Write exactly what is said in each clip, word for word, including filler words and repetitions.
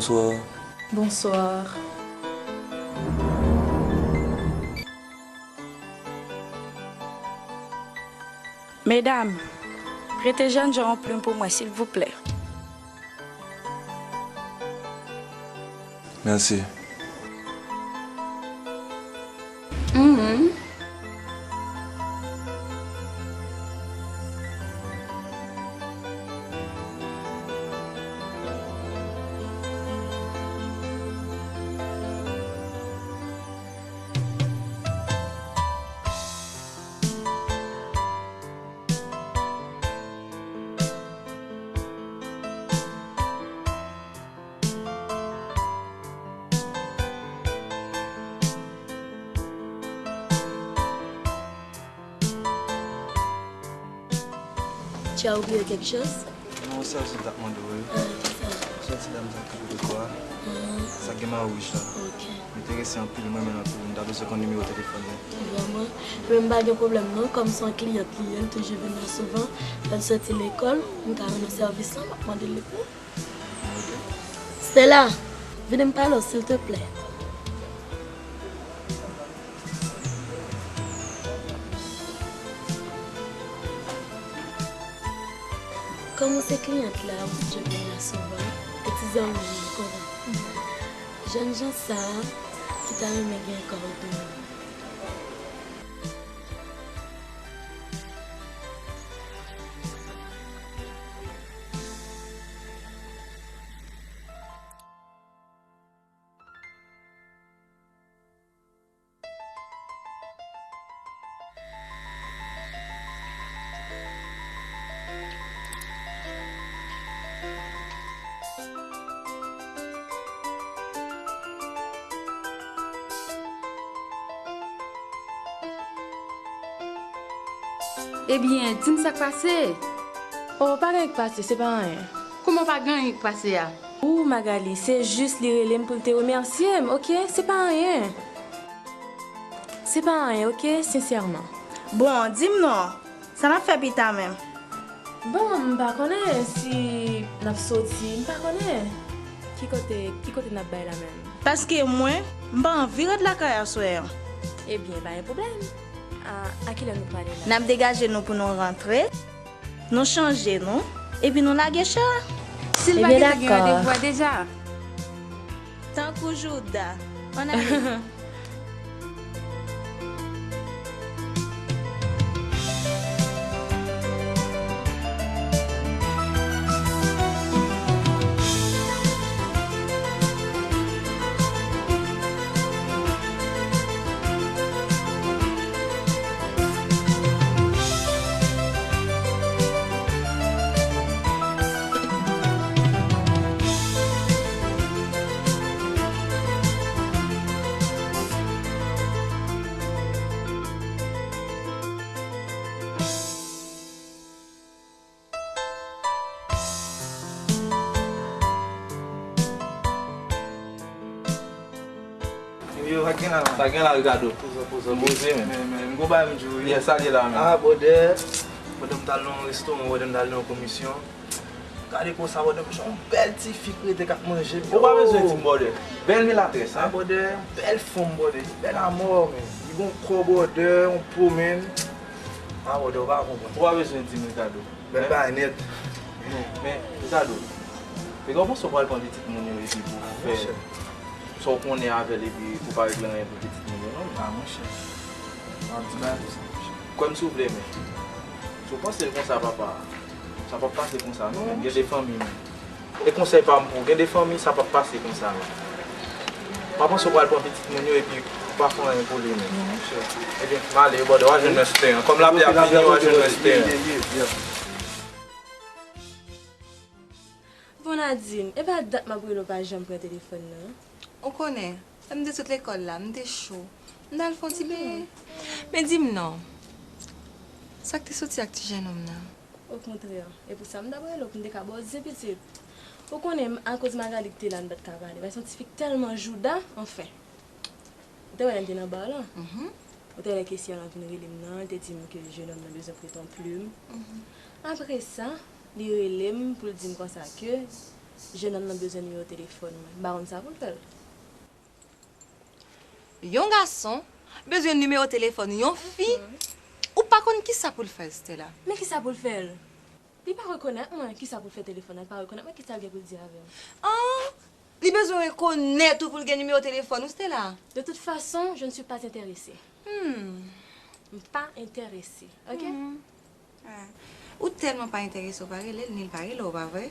Bonsoir. Bonsoir. Medam, prete jènjan yon plim pou mwen, silvouplè. Mèsi. Mhm. Tu as oublié quelque chose? Non, sèl sa m t ap mande w, wi. Ah, ki sa? Sèl ti dam sa ki kote kò a. Ah. Sa gen mayo wouj la. Ok. M enterese anpil, m renmen l anpil. M ta bezwen konn nimewo telefòn li. Vrèman? Men m pa gen pwoblèm non, kòm se yon kliyant li ye, li toujou vin la souvan, lè l soti lekòl, m ka rann ou sèvis lan, m ap mande l li pou ou. Stella, vin m pale w, silteplè. Kòm ou se kliyant la, ou toujou vin la souvan, e ti zanmi m, ou konnen. Jènjan sa a ki ta renmen gen kòdone w. Ebyen, di m sa k pase. Oh, pa gen anyen k pase, se pa anyen. Kouman pa gen anyen k pase a? Ou, Magali, se jis li rele m pou l te remèsye m, oke? Se pa anyen. Se pa anyen, oke? Sensèman. Bon, di m non. Sa n ap fè pita menm? Bon, m pa konnen si n ap soti, m pa konnen. Ki kote, ki kote n ap bay la menm? Paske mwen, m pa anvi ret lakay aswè an. Ebyen, pa gen pwoblèm. A, a kilè nou prale la? N ap degaje nou pou nou rantre. Nou chanje nou, epi nou lage cha. Si l pa gentan gen randevou a deja. Tankou Jouda. Ann ale. Yo, sa gen la, sa gen la, Ricardo. Poze, poze, poze, men. Men, men, m gon bagay m di w, wi. Yes, sa li la, men. Ah, brother. Brother, m t al nan yon restoran, brother, m t al nan yon komisyon. Gade konsa, brother, m jwenn yon bèl ti fi k rete k ap manje m. Ou pa bezwen di m, brother. Bèl milatrès, hein? Ah, brother, bèl fanm, brother. Bèl amò, men. Li gon kò, brother, yon po, men. Ah, brother, ou pa konprann. Ou pa bezwen di m, Ricardo. Bèl bagay nèt. Men, men, Ricardo, e kòman w panse w pral pran pitit moun yo epi pou fè sa w konnen avè l epi pou pa regle anyen pou pitit moun yo, non? Ah, monchè. M ap di bagay konsa, monchè. Kwè m si w vle, men. Si w panse l konsa, papa, sa p ap pase konsa, non, men. Gen de fanmi, men. E konsèy pa m pou w, gen de fanmi, sa p ap pase konsa, men. Pa panse w pral pran pitit moun yo epi w pa fè anyen pou li, men. Ebyen, m ale, brother, w a jwenn mwen sou teren. Kòm lapli ap fini, w a jwenn mwen sou teren. Bon, Nadine, e pa dat m ap rele w pa janm pran telefòn nan? Ou konnen, lè m te sot lekòl la, m te cho. M t al fè yon ti benyen. Men di m non, sa k te soti ak ti jennonm nan? Okontrè, e pou sa m t ap rele w pou m te ka ba w zen pitit. Ou konnen, akoz Magali ki te la, m pa t ka pale. Paske se yon ti fi k tèlman jouda, anfen. Ou te wè lè m te nan ba w lan? Mhm. Ou te wè lè kesyè lan vin rele m nan, li te di m ke jennonm nan bezwen prete yon plim. Mhm. Apre sa, li rele m pou l di m konsa ke Jenòm nan bezwen nimewo telefòn mwen. M pa konn sa pou l fè l. Yon gason bezwen nimewo telefòn yon fi, ou pa konn kisa pou l fè l, Stella. Men kisa pou l fè l? Li pa rekonèt mwen, kisa pou l fè telefòn nan? Li pa rekonèt mwen, kisa l gen pou l di avè m? An, li bezwen rekonèt ou pou l gen nimewo telefòn ou, Stella. De toute façon, je ne suis pas intéressée. Hmm. M pa enterese, ok? Hmm. Ah. Ou tèlman pa enterese w pa rele l, ni l pa rele w, pa vre?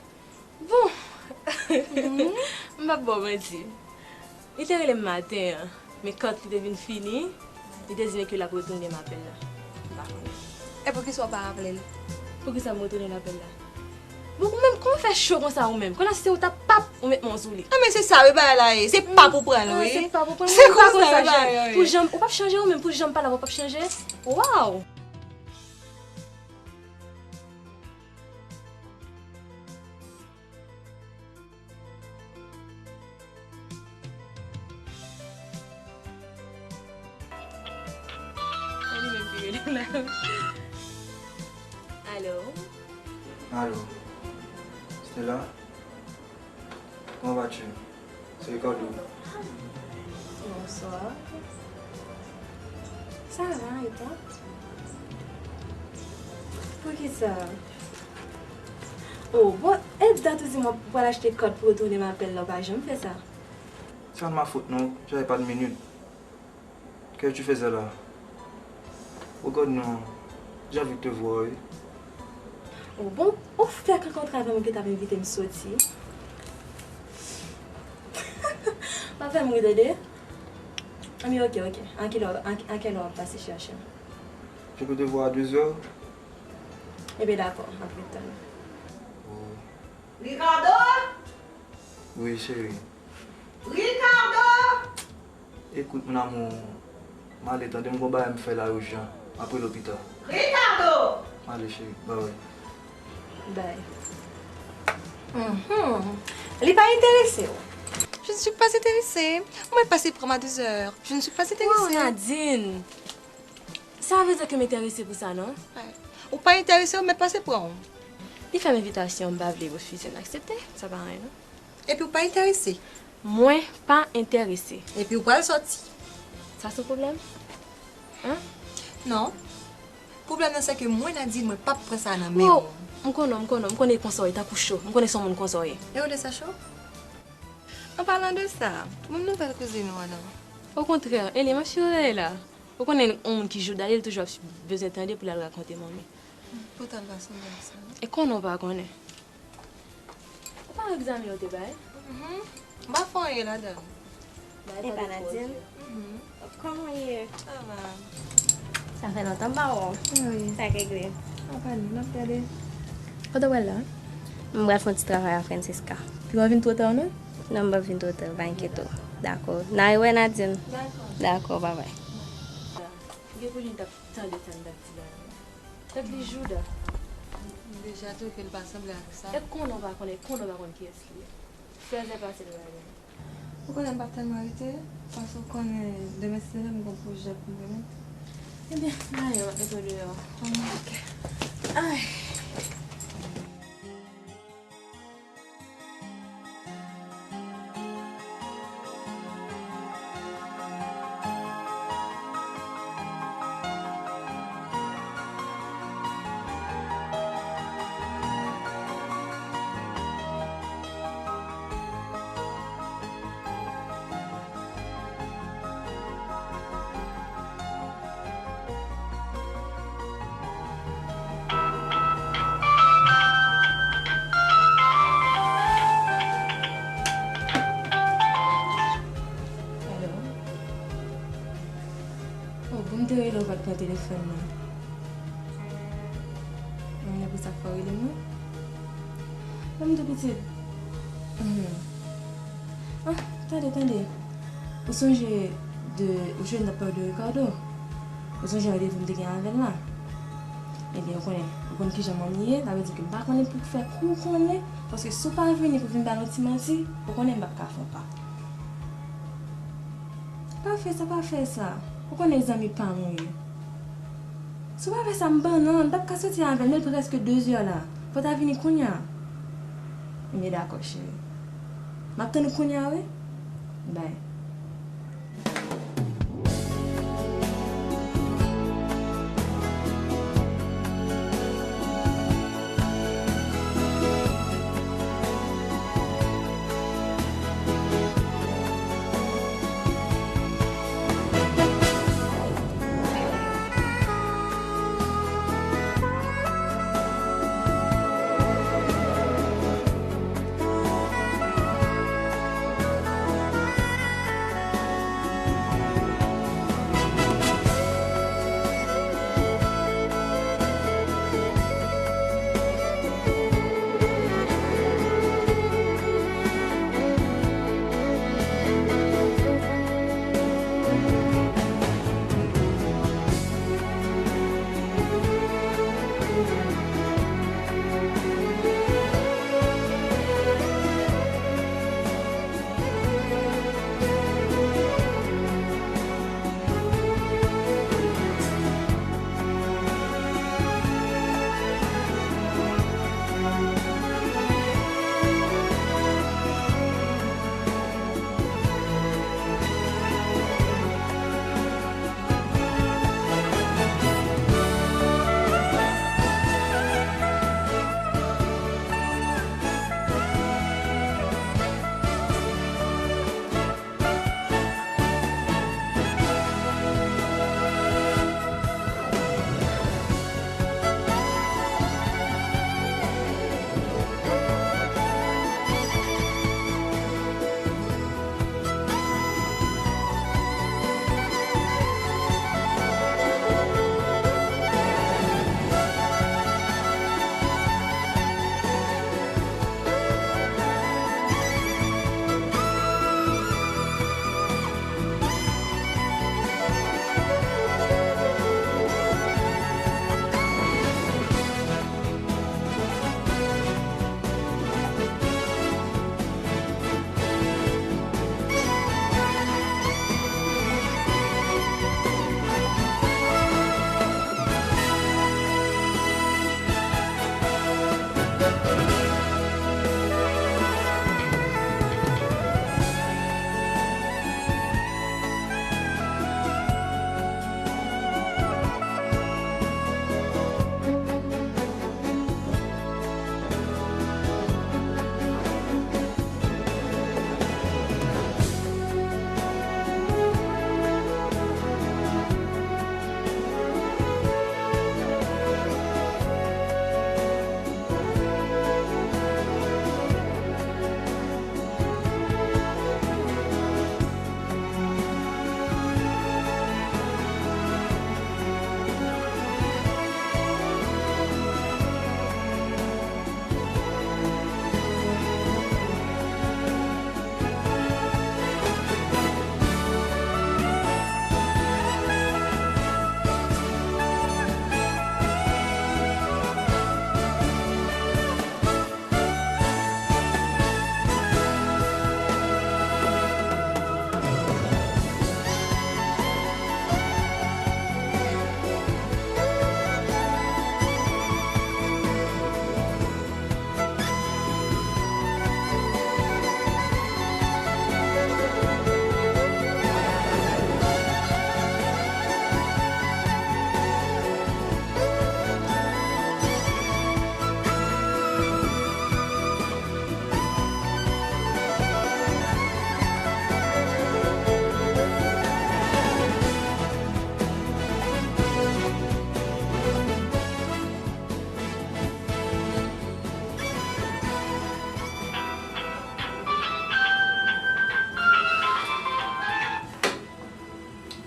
Bon, m p ap ba w manti. Li te rele m maten an, men kant li te vin fini, li te di m ke l ap retounen m apèl la. M pa konnen. E poukisa w pa raple l? Poukisa m retounen l apèl la? Bon, ou menm, kòman w fè cho konsa ou menm? Konnen si se ou t ap pap, ou met men w sou li. Ah, men se sa, wi, bagay la ye. Se pap ou pran l, wi. Ah, se pap ou pran l. Se konsa, wi, bagay la ye. Pou janm, ou p ap chanje ou menm, pou janm pa la, ou p ap chanje. Waw! Se li menm ki rele la. Alo? Alo. Stella? Comment vas-tu? C'est Ricardo. Bonsoir. Ça va, et toi? Poukisa? Oh, bon, e dat ou di mwen ou pral achte kòd pou retounen m apèl la, ou pa janm fè sa. C'est pas de ma faute, non. J'avais pas de minutes. Qu'est-ce que tu faisais là? Regarde, non. J'ai envie de te voir, oui. Oh, bon, ou fèk rankontre avè m, ou gentan ap envite m soti. Pa fè m ri, tande. Anben, ok, ok. A quelle heure, a, a quelle heure w ap pase chèche m? Je peux te voir à deux heures. Ebyen, dakò, m ap ret tann ou. Oh. Ricardo! Oui, chérie. Ricardo! Écoute, mon amour, m ale, tande, m gon bagay m fè la, ijan. M ap rele w pita. Ricardo! M ale, cheri. Bye bye. Bye. Mhm. Li pa enterese w. Je ne suis pas intéressée. Mwen pase pran m à deux heures. Je ne suis pas intéressée. Wow, Nadine! Sa vle di ke m enterese pou sa, non? Ou pa enterese, ou mèt pase pran w. Li fè m envitasyon, m pa vle refize, m aksepte. Sa pa anyen, non. Epi ou pa enterese? Mwen pa enterese. Epi ou pral sòti? Sa se yon pwoblèm? Hein? Non. Pwoblèm nan se ke mwen, Nadine, mwen p ap pran sa nan men w. Wow! M konnen w, m konnen w, m konnen e konsa w ye, tankou cho. M konnen se yon moun konsa w ye. E ou de sa cho? An palan de sa, moun nouvèl kouzin ou an non? Okontrè, Eli, m ap swiv w la. Ou konnen yon moun ki jouda li, li toujou ap bezwen tande pou l al rakonte manmi. Poutan l pa sanble ak sa, non? E konnen w pa konnen. Ou pa wè egzamen yo te bay? Mhm. M pa fè anyen ladan l. Epa Nadine. Mhm. Kòman w ye? Sa va. Sa fè lontan m pa wè w. Wi. Sa k regle? Apa nou, n ap gade. Kote w pral la? M pral fè yon ti travay a Francisca. Pi w pa vin twò ta non? Non, m p ap vin twò ta, pa enkyete w. Dakò. N a rewè Nadine. Dakò. Dakò, babay. Gen pou li t ap tande sa n t ap di la. Tèt li jouda. M deja di w ke l pa sanble ak sa. E konnen w pa konnen, konnen w pa konn kiyès li ye. Fè zè pase l wè li. Ou konnen m p ap tèlman rete, paske w konnen demen se demen m gon pwojè pou m remèt. Ebyen, m ale, m ap mete w deyò. Ok. Ay. Alo? Oh, bon, m te rele w, ou pa t pran telefòn nan. Mwen, e pou sa k fè w rele m nan? Ban m di w pitit. Mhm. Ah, tande, tande. Ou sonje de, ou jwenn n ap pale de Ricardo? Ou sonje randevou m te gen avè l la? Ebyen, ou konnen, ou konn kijan manmi ye, sa vle di ke m pa konnen pou fè kou konnen, paske si w pa vini pou vin ba l yon ti manti, ou konnen m p ap ka fè w pa. Pa fè sa, pa fè sa. Ou konnen zanmi pa m ou ye. Si w pa fè sa, m ban nan, m p ap ka soti avè l, men l prèske de zè la. Fò w ta vini kounye a. Ebyen dakò, cheri. M ap tann ou kounye a, wi. Bye.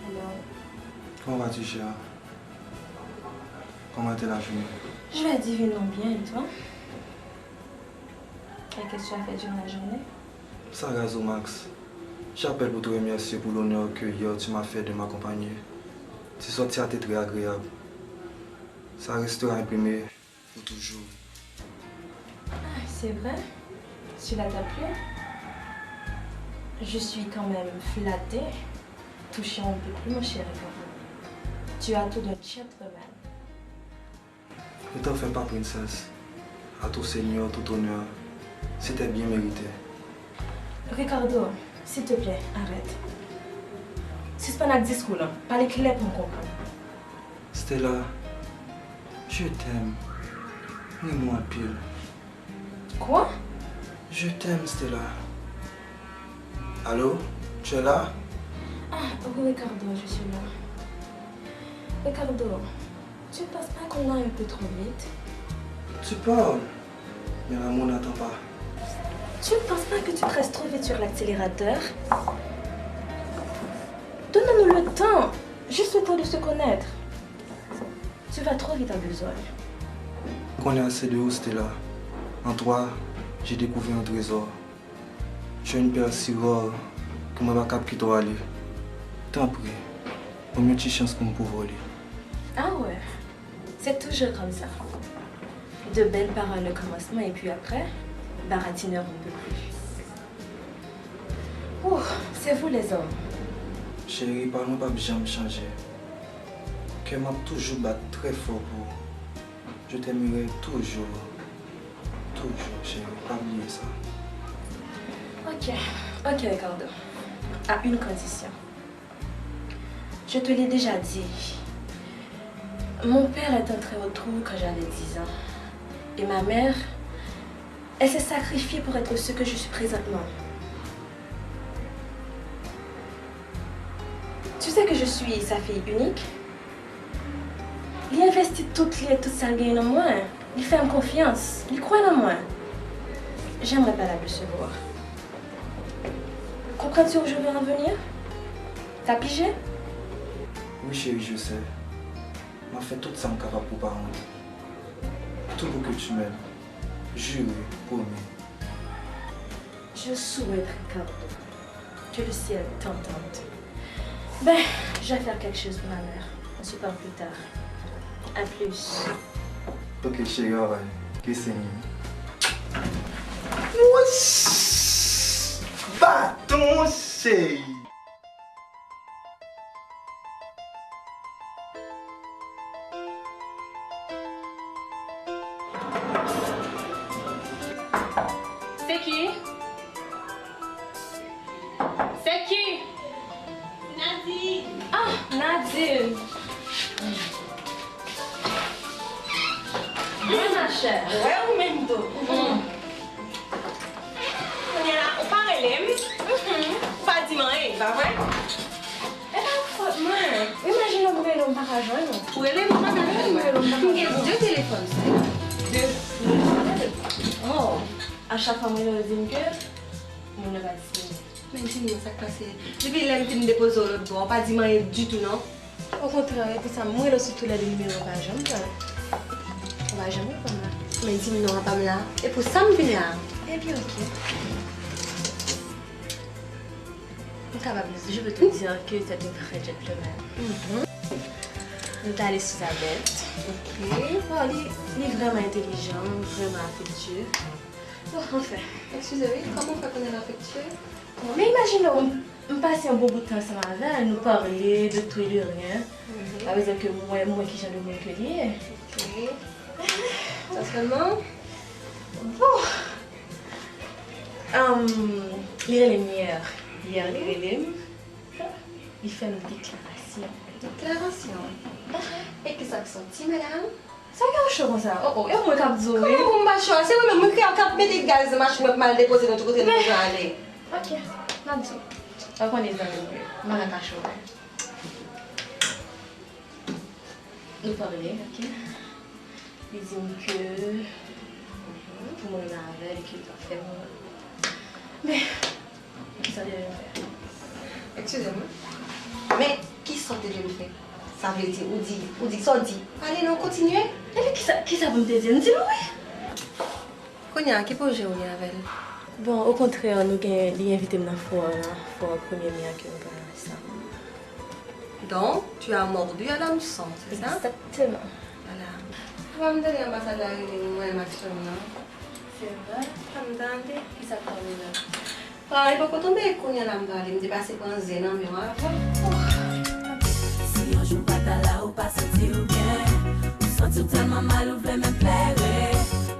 Hello. Comment vas-tu, chère? Comment était la journée? Je vais divinement bien, et toi? Et qu'est-ce que tu as fait durant la journée? Ça rase au max. J'appelle pour te remercier pour l'honneur que hier tu m'as fait de m'accompagner. Ti sòti a te trè agreyab. Sa restera imprimé pour toujours. Ah, c'est vrai? Cela t'a plu? Je suis quand même flattée. Touche un peu plus, mon chéri, quand même. Tu as tout d'un gentleman. Ne t'en fais pas, princesse. À toi, Seigneur, tout honneur. Se te byen merite. Ricardo, s'il te plaît, arrête. Sispann ak diskou lan. Pale klè pou m konprann. Stella, je t'aime. M renmen w anpil. Quoi? Je t'aime, Stella. Allô, tu es là? Ah, oui, Ricardo, je suis là. Ricardo, tu ne penses pas qu'on a un peu trop vite? Tu parles, mais l'amour n'attend pas. Tu ne penses pas que tu presses trop vite sur l'accélérateur? Donnons-nous le temps, juste le temps de se connaître. Tu vas trop vite en besogne. Je connais assez de vous, Stella. En toi, j'ai découvert un trésor. Tu es une perle si rare que mwen pa kab kite w ale. Tanpri, ban m yon ti chans pou m pwouve w li. Ah ouais, c'est toujours comme ça. De belles paroles au commencement et puis après, baratineur on ne peut plus. Ouh, c'est vous les hommes. Cheri, pawòl mwen p ap janm chanje. Kè m ap toujou bat trè fò pou ou. Je t'aimerai toujours. Toujours, chérie. Pa bliye sa. Ok, ok, Ricardo. À une condition. Je te l'ai déjà dit. Mon père est entré au trou quand j'avais dix ans. Et ma mère, elle s'est sacrifiée pour être ce que je suis présentement. Tu sais que je suis sa fille unique? Li envesti tout li, tout sa l genyen nan mwen. Li fè m konfyans. Li kwè nan mwen. J'aimerais pas la décevoir. Comprends-tu où je veux en venir? T'as pigé? Oui, chérie, je sais. M ap fè tout sa m kapab pou w pa wont. Tout pour que tu m'aimes. Juré, promis. Je souhaite, Ricardo, que le ciel t'entende. Ben, je vais faire quelque chose pour ma mère. On se parle plus tard. À plus. Ok, chérie, bye bye. Que c'est mieux. Wouch! Baton, chérie! Se ki? Se ki? Nadine. Ah, Nadine. Wi, ma chère. Wè, ou menm tou. Kounye a, ou pa rele m, ou pa di m anyen, pa vre? E pa fòt mwen. Imajine w rele w, m pa ka jwenn ou. Ou rele m, ou pa ka jwenn mwen. M gen de telefòn, Stella. De. Oh. A chak fwa m rele w, yo di m ke moun nan pa disponib. Men di m non, sa k pase? Depi lè m fin depoze w lòt bò, ou pa di m anyen ditou, non. Okontrè, epi sa, m rele w sou toulède nimewo, ou pa janm pran. Ou pa janm reponn mwen. Men di m non, apa m la. E pou sa m vin la. Ebyen, oke. M kapab, je veux te dire que c'est un vrai gentleman. Nou t ale sou Zabèt. Ok. Bon, li, li vrèman entèlijan, vrèman afektye. Bon, anfen. Excusez, oui, comment on fait qu'on est affectueux? Men imajine w, m, m pase yon bon bout tan ansanm avè l, nou pale de tout et de rien. Pa egzanp, ke m wè, m wè ki jan de moun ke li ye. Ok. Sa sèlman? Bon. Ahn, li rele m yè. Yè, li rele m. Li fè m deklarasyon. Deklarasyon? E kisa k sòti, madanm? Sa gen w cho konsa? Oh, oh, e mwen k ap di w, wi. Kòman pou m pa cho? Se ou menm, wi, k ap mete gaz nan machin mwen pou m al depoze nou tout kote nou bezwen ale. Ok, m ap di w. Ou konnen zanmi m, wi. M pa ka kache w, wi. Nou pale, ok? Li di m ke pou mwen renmen avè l e ke l pa fè mwen. Men, kisa w te vle m fè? Eskize m wi. Men, kisa w te vle m fè? Sa vle di, ou di, ou di, sa w di? Pale non, kontinye. Epi kisa, kisa pou m te di? M di l wi. Kounye a, ki pwojè w gen avè l? Bon, okontrè, nou gen, li envite m nan fò a, fò premye mi an ke nou pral ansanm. Donc, tu as mordu à l'hameçon, c'est ça? Exactement. Voilà. Papa m tande anbasad la rele m, mwen, Maxime nan. Se vre? Papa m tande. Kisa k pale la? Ah, li poko tonbe, kounye a la m pale, m te pase pran zen nan men w avan. Si yon jou m pa ta la, ou pa santi w byen, ou santi w tèlman mal, ou vle menm plere,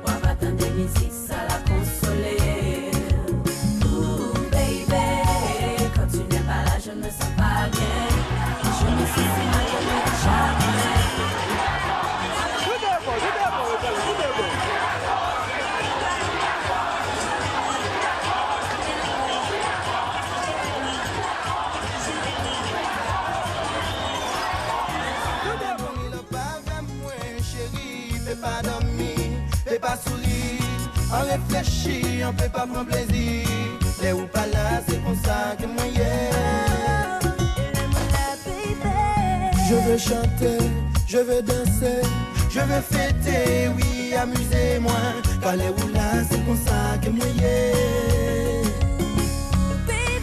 w ap tande mizik sa la konsole. Cheri, pe pa dòmi, pe pa souri. An reflechi, an pe pa pran plezi. Lè ou pa la, se konsa ke mwen ye. Je veux chanter, je veux danser, je veux fêter, oui, amuser moi. Ka lè ou la, se konsa ke mwen ye.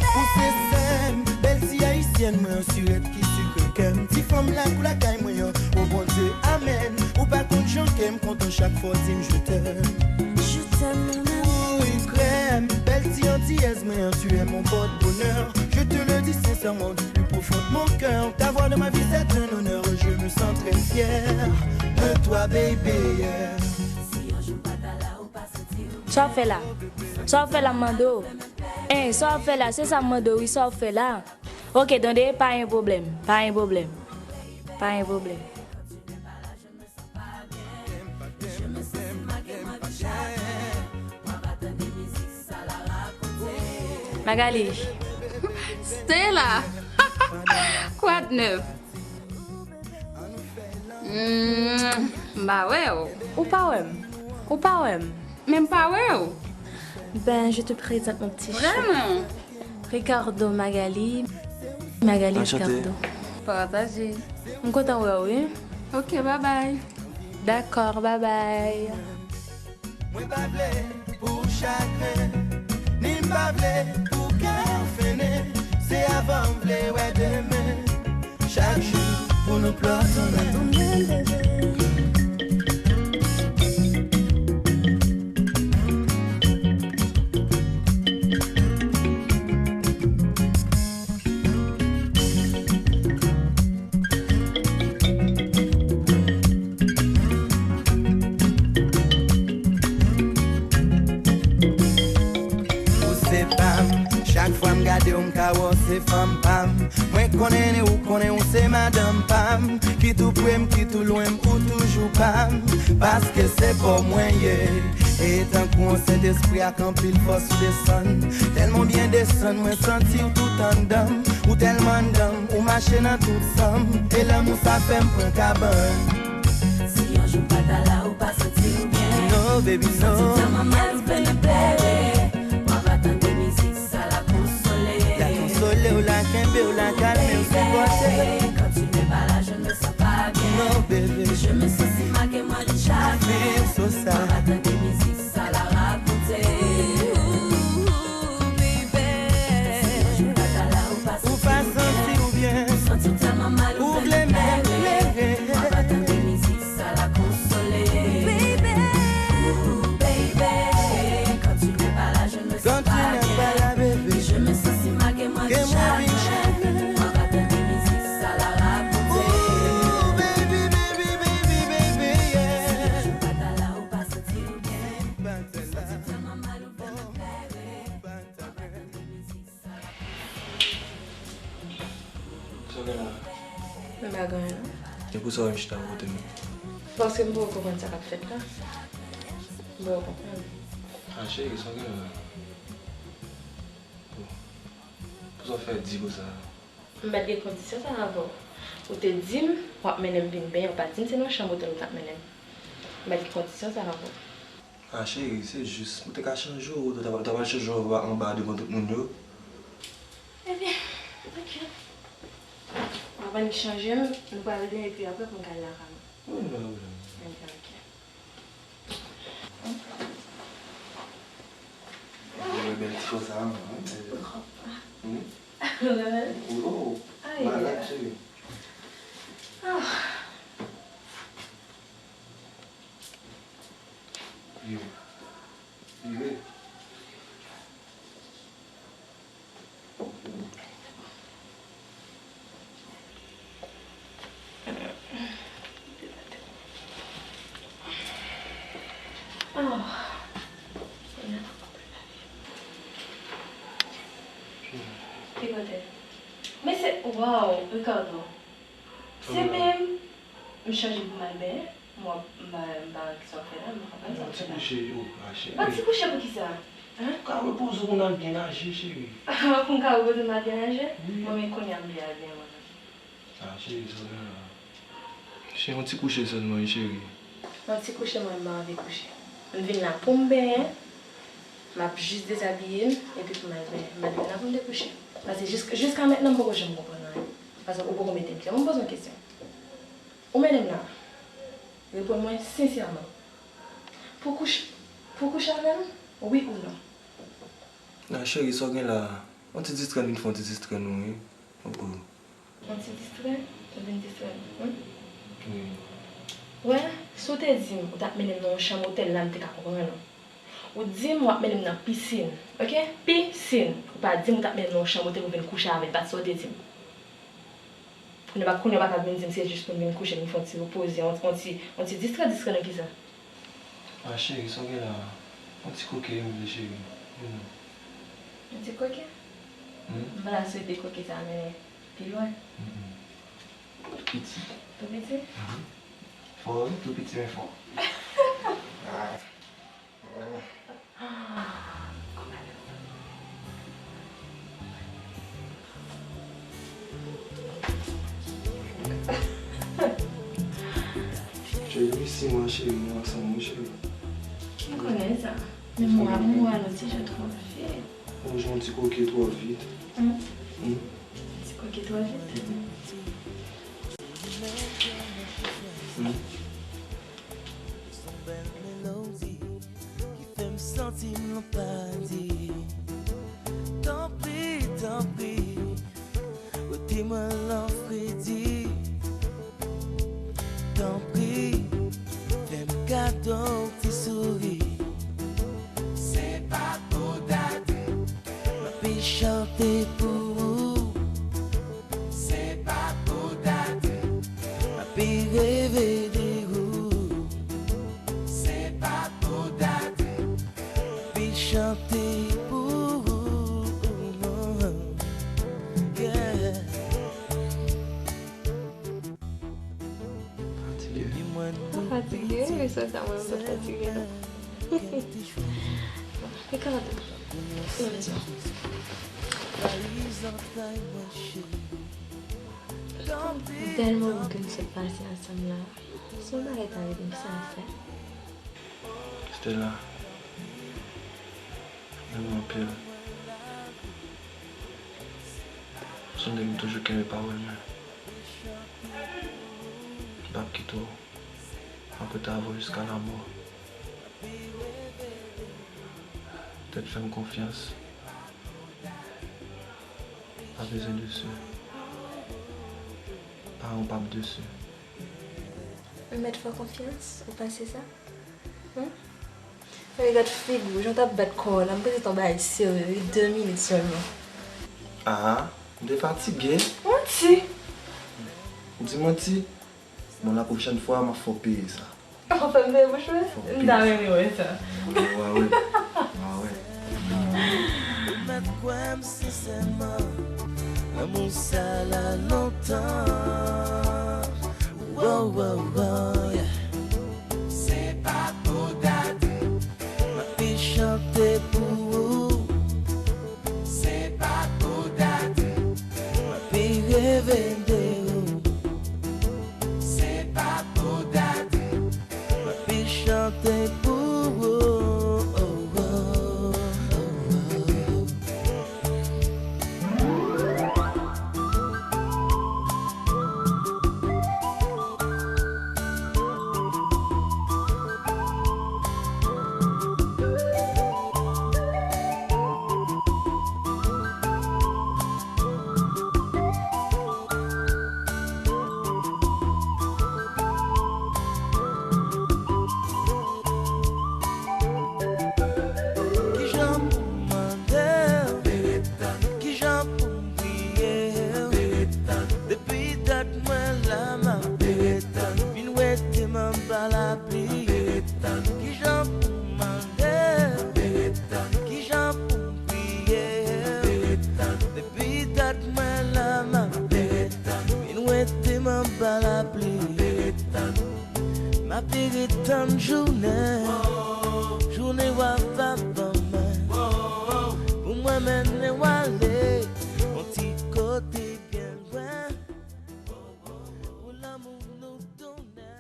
Ou se sè m, bèl ti ayisyèn, mwen an sirèt ki sikre kè m. Ti fanm lakou lakay mwen an, o Bondye, amèn. Ou pa konn jan kè m kontan chak fwa w di m je t'aime. Je t'aime, mon amour. Wi, krè m, bèl ti antiyèz mwen an, tu es mon porte-bonheur. Je te le dis sincèrement du plus profond de mon cœur. T'avoir dans ma vie, c'est un honneur. Je me sens très fier de toi, baby, yeah. Sa w ap fè la? Sa w ap fè la, m mande w? Hein, sa w ap fè la? Se sa m mande w, wi, sa w ap fè la? Ok, tande, pa gen pwoblèm, pa gen pwoblèm, pa gen pwoblèm. Magali. Stella! Kwa de nèf? Hmm, m pa wè w. Ou pa wè m? Ou pa wè m? Men m pa wè w. Ben, je te présente mon petit chou. Vrèman? Ricardo Magali. Magali Enchanté. Ricardo. Pataje. M kontan wè w, wi. Ok, bye bye. Dakò, bye bye. Mwen pa vle pou chagren, ni m pa vle pou kè w fennen. Se avan m vle wè demen. Chak jou pou nou plòtonnen. Ou se pa m, chak fwa m gade w, m ka wè w se fanm pa m. Mwen konnen ou konnen ou se madanm pa m. Kit ou pre m, kit ou lwen m, ou toujou pa m. Paske se pa w mwen ye. E tankou yon Sentespri ak anpil fòs ou desann. Tèlman w byen desann, mwen santi w tout anndan m. Ou tèlman anndan m, ou mache nan tout san m. E lanmou sa fè m pran kabann. Si yon jou m pa ta la, ou pa santi w byen. No, baby, no. Santi tèlman mal, ou vle m plere. Mwen pa tande mizik sa la konsole. La konsole w, la kenbe w, la kalme w, sipòte w. Baby, quand tu n'es pas là, je ne me sens pas bien. No, baby. Je me sens si mal que moi, déjà. Feel so sad. Mwen pa tande mizik sa la rakonte. Ou pa santi w byen. Ou vle m plere. Quand tu n'es pas là, baby. Ke mwen vin chagren. Ooh, baby, baby, baby, baby, yeah. Sa w gen la? M pa gen anyen non. E pou sa w wè m chita bò kote m? Paske m poko konprann sa k ap fèt la. M poko konprann. Ah, cheri, sa w gen la? Bon. Pou sa w fè di konsa? M pa t gen kondisyon sa avè w. Ou te di m w ap mennen m vin benyen, ou pa t di m se nan chanm otèl ou t ap mennen m. M pa t gen kondisyon sa avè w. Ah, cheri, se jis, ou te ka chanje w, ou ta, ta pral chanje w anba, anba devan tout moun yo. Ebyen, ok. Anvan n chanje m, nou pral vin epi apre pou n ka al lakay mwen. Wi, pa gen pwoblèm. Ebyen, ok. Ou wè bèl ti chò sa a, man, wi. Ou renmen l? Wi, oh, malad, cheri. Ah. Vire. Vire. Oh. Ki kote? Men se, wow, Ricardo. Se menm. M chanje pou m al benyen. M wè, m pa, m pa wè kisa w fè la, m pa konprann sa w fè la. Yon ti kouche, o, a, cheri. Yon ti kouche pou kisa? Hein? Ou ka repoze w pou n al byen naje, cheri. Pou m ka repoze m al byen naje? Wi. Bon, men kounye a m vle al benyen mwen. A, cheri, sa w gen la? Cheri, yon ti kouche sèlman, wi, cheri. Yon ti kouche, mwen, m pa anvi kouche. M vin la pou m benyen, m ap jis dezabiye m, epi pou m al benyen. M pa t vin la pou m te kouche. Paske jis-, jiska mentnan, m poko janm konprann anyen. Paske ou poko mete m pye. Mwen poze yon kesyon. Ou mennen m la. Reponn mwen sensèman. Pou kouche, pou kouche avè m, wi ou non? Nan, cheri, sa w gen la? Yon ti distrè, vin fè yon ti distrè nou, wi. Yon ti distrè? Ou vin distrè nou, wi? Wi. Wè, si w te di m ou t ap mennen m nan yon chanm otèl la, m te ka konprann ou. Ou di m w ap mennen m nan pisin, oke? Pisin! Ou pa di m ou t ap mennen m nan yon chanm otèl pou vin kouche avè m, pa t sa w te di m. Kounye a, kounye a w pa ka vin di m se jis pou m vin kouche, m fè yon ti repoze, yon, yon ti, yon ti distrè, distrè nan kisa? A, cheri, sa w gen la? Yon ti koke m vle, cheri. Vin non. Yon ti koke? Hmm? M pa ta swete koke sa mennen pi lwen. Mm-mm. Tou piti. Tou piti? Mhm. Fò, wi, tou piti, men fò. Cheri, depi sis mwa, cheri, nou ansanm, wi, cheri. M konnen sa. Men mwa, mwa nou ti jan twò vit. Ou jwenn ti koke twò vit. Hmm? Hmm? Ti koke twò vit. Hmm? Fè m santi m nan paradi. Tanpri, tanpri, rete mwen lan fredi. Tanpri, fè m kado yon ti souri. Se pa pou date, m ape chante pou ou. Se pa pou date, m ape reve de ou. Se pa pou date, m ape chante pou ou. Yeah. Fatige? Ou fatige? Wi, sè sa, mwen, m pa fatige, non. Ricardo, non, non. M tèlman bon ke nou sot pase ansanm la. Si yon bagay ta rive m, kisa m ap fè? Stella, m renmen w anpil. Sonje m toujou kenbe pawòl mwen. M p ap kite w. M ap rete avè w jiska lamò. Petèt fè m konfyans. Pa bezwen desi. Paran w p ap desi. M mèt fè w konfyans, ou panse sa? Humm? Gade figi w, jan w t ap bat kò w la, m panse se yon bagay serye, wi, de minit sèlman. Ah, m te fatige. Manti! Ou di manti? Bon, lapwochèn fwa, m ap fè w peye sa. Ou fè m peye bouch mwen? M ta renmen wè sa. Wa wè. Wa wè. Mèt kwè m sensèman, lanmou sa la lontan. Wow, wow, wow, yeah. Se pa pou date, m ape chante pou ou. Se pa pou date, m ape reve de ou. Se pa pou date, m ape chante pou ou. M anba lapli, m ap ret tann jounen, jounen w ap ap ban mwen, pou mwen mennen w ale yon ti kote byen lwen, pou lanmou nou tounen.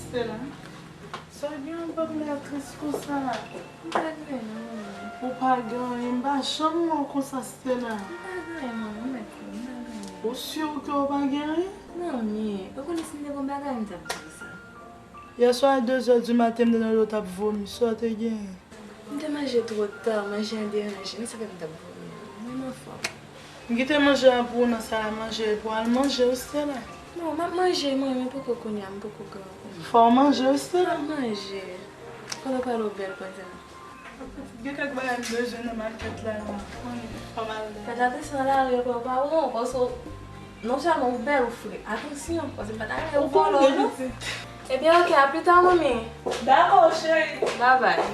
Stella, sa gen anba m la tris konsa? M pa gen anyen, non, manmi. Ou pa gen anyen? M pa janm wè w konsa, Stella. M pa gen anyen, manmi, m mèt di w, m pa gen anyen. Ou si ke w pa gen anyen? Manmi, ou konnen si m te gen yon bagay, m t ap di w sa. Yèswa a de zè di maten, m te nan lari, w t ap vomi. Sa w te genyen? M te manje twò ta, manje a deranje m, sa fè m t ap vomi. Men m anfòm. M kite manje a pou ou nan sal a manje, pou w al manje, wi, Stella. Non, m ap manje, mwen, men poko kounye a, m poko gran kounye a. Fò w manje, wi, Stella. M ap manje. Kote w prale w bèl konsa? Gen kèk bagay m bezwen nan makèt la, la. Fò m al la. Fè atansyon nan lari ankò, pa wè w, paske non sèlman ou bèl, ou fre. Atansyon, paske m pa ta renmen yo vòlò w, non. Ebyen, oke, a pita, manmi. Dakò, cheri. Babay.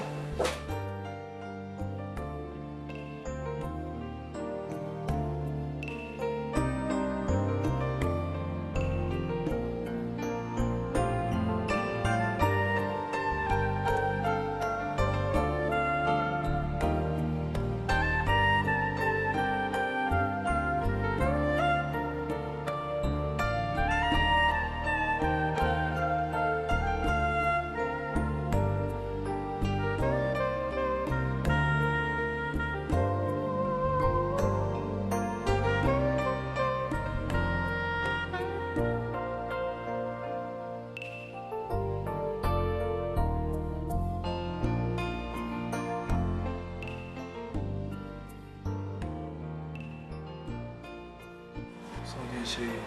Sa w gen, cheri?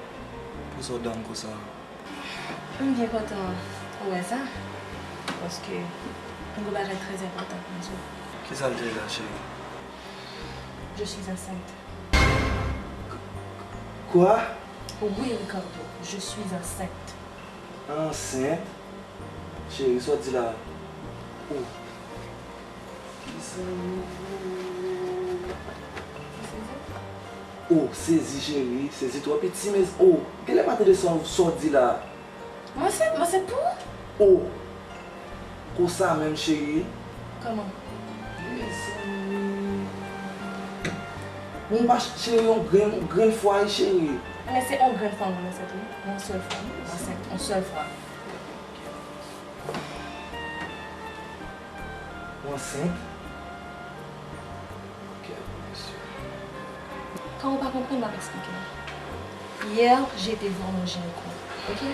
Poukisa w down konsa? M byen kontan ou wè sa, paske m gen yon bagay trè enpòtan pou m di w. Kisa l te ye la, cheri? Je suis enceinte. Quoi? Oui, Ricardo, je suis enceinte. Ansent? Cheri, sa w di la? Oh. Kisa? Oh, sezi, cheri, sezi twò piti, men, oh, genlè pa tande sa, sa w di la. Mwen se, mwen se pou? Oh. Konsa menm, cheri. Kòman? Mezanmi. Bon, pa cheri, yon grenn, yon grenn fwa, wi, cheri. Men se yon grenn fwa mwen ansent, wi. Yon sèl fwa, wi. Ansent, yon sèl fwa. Ou ansent? Kèt, mesye. Kan ou pa konprann, m ap eksplike w. Yè, j te vwa mon gynéco, oke?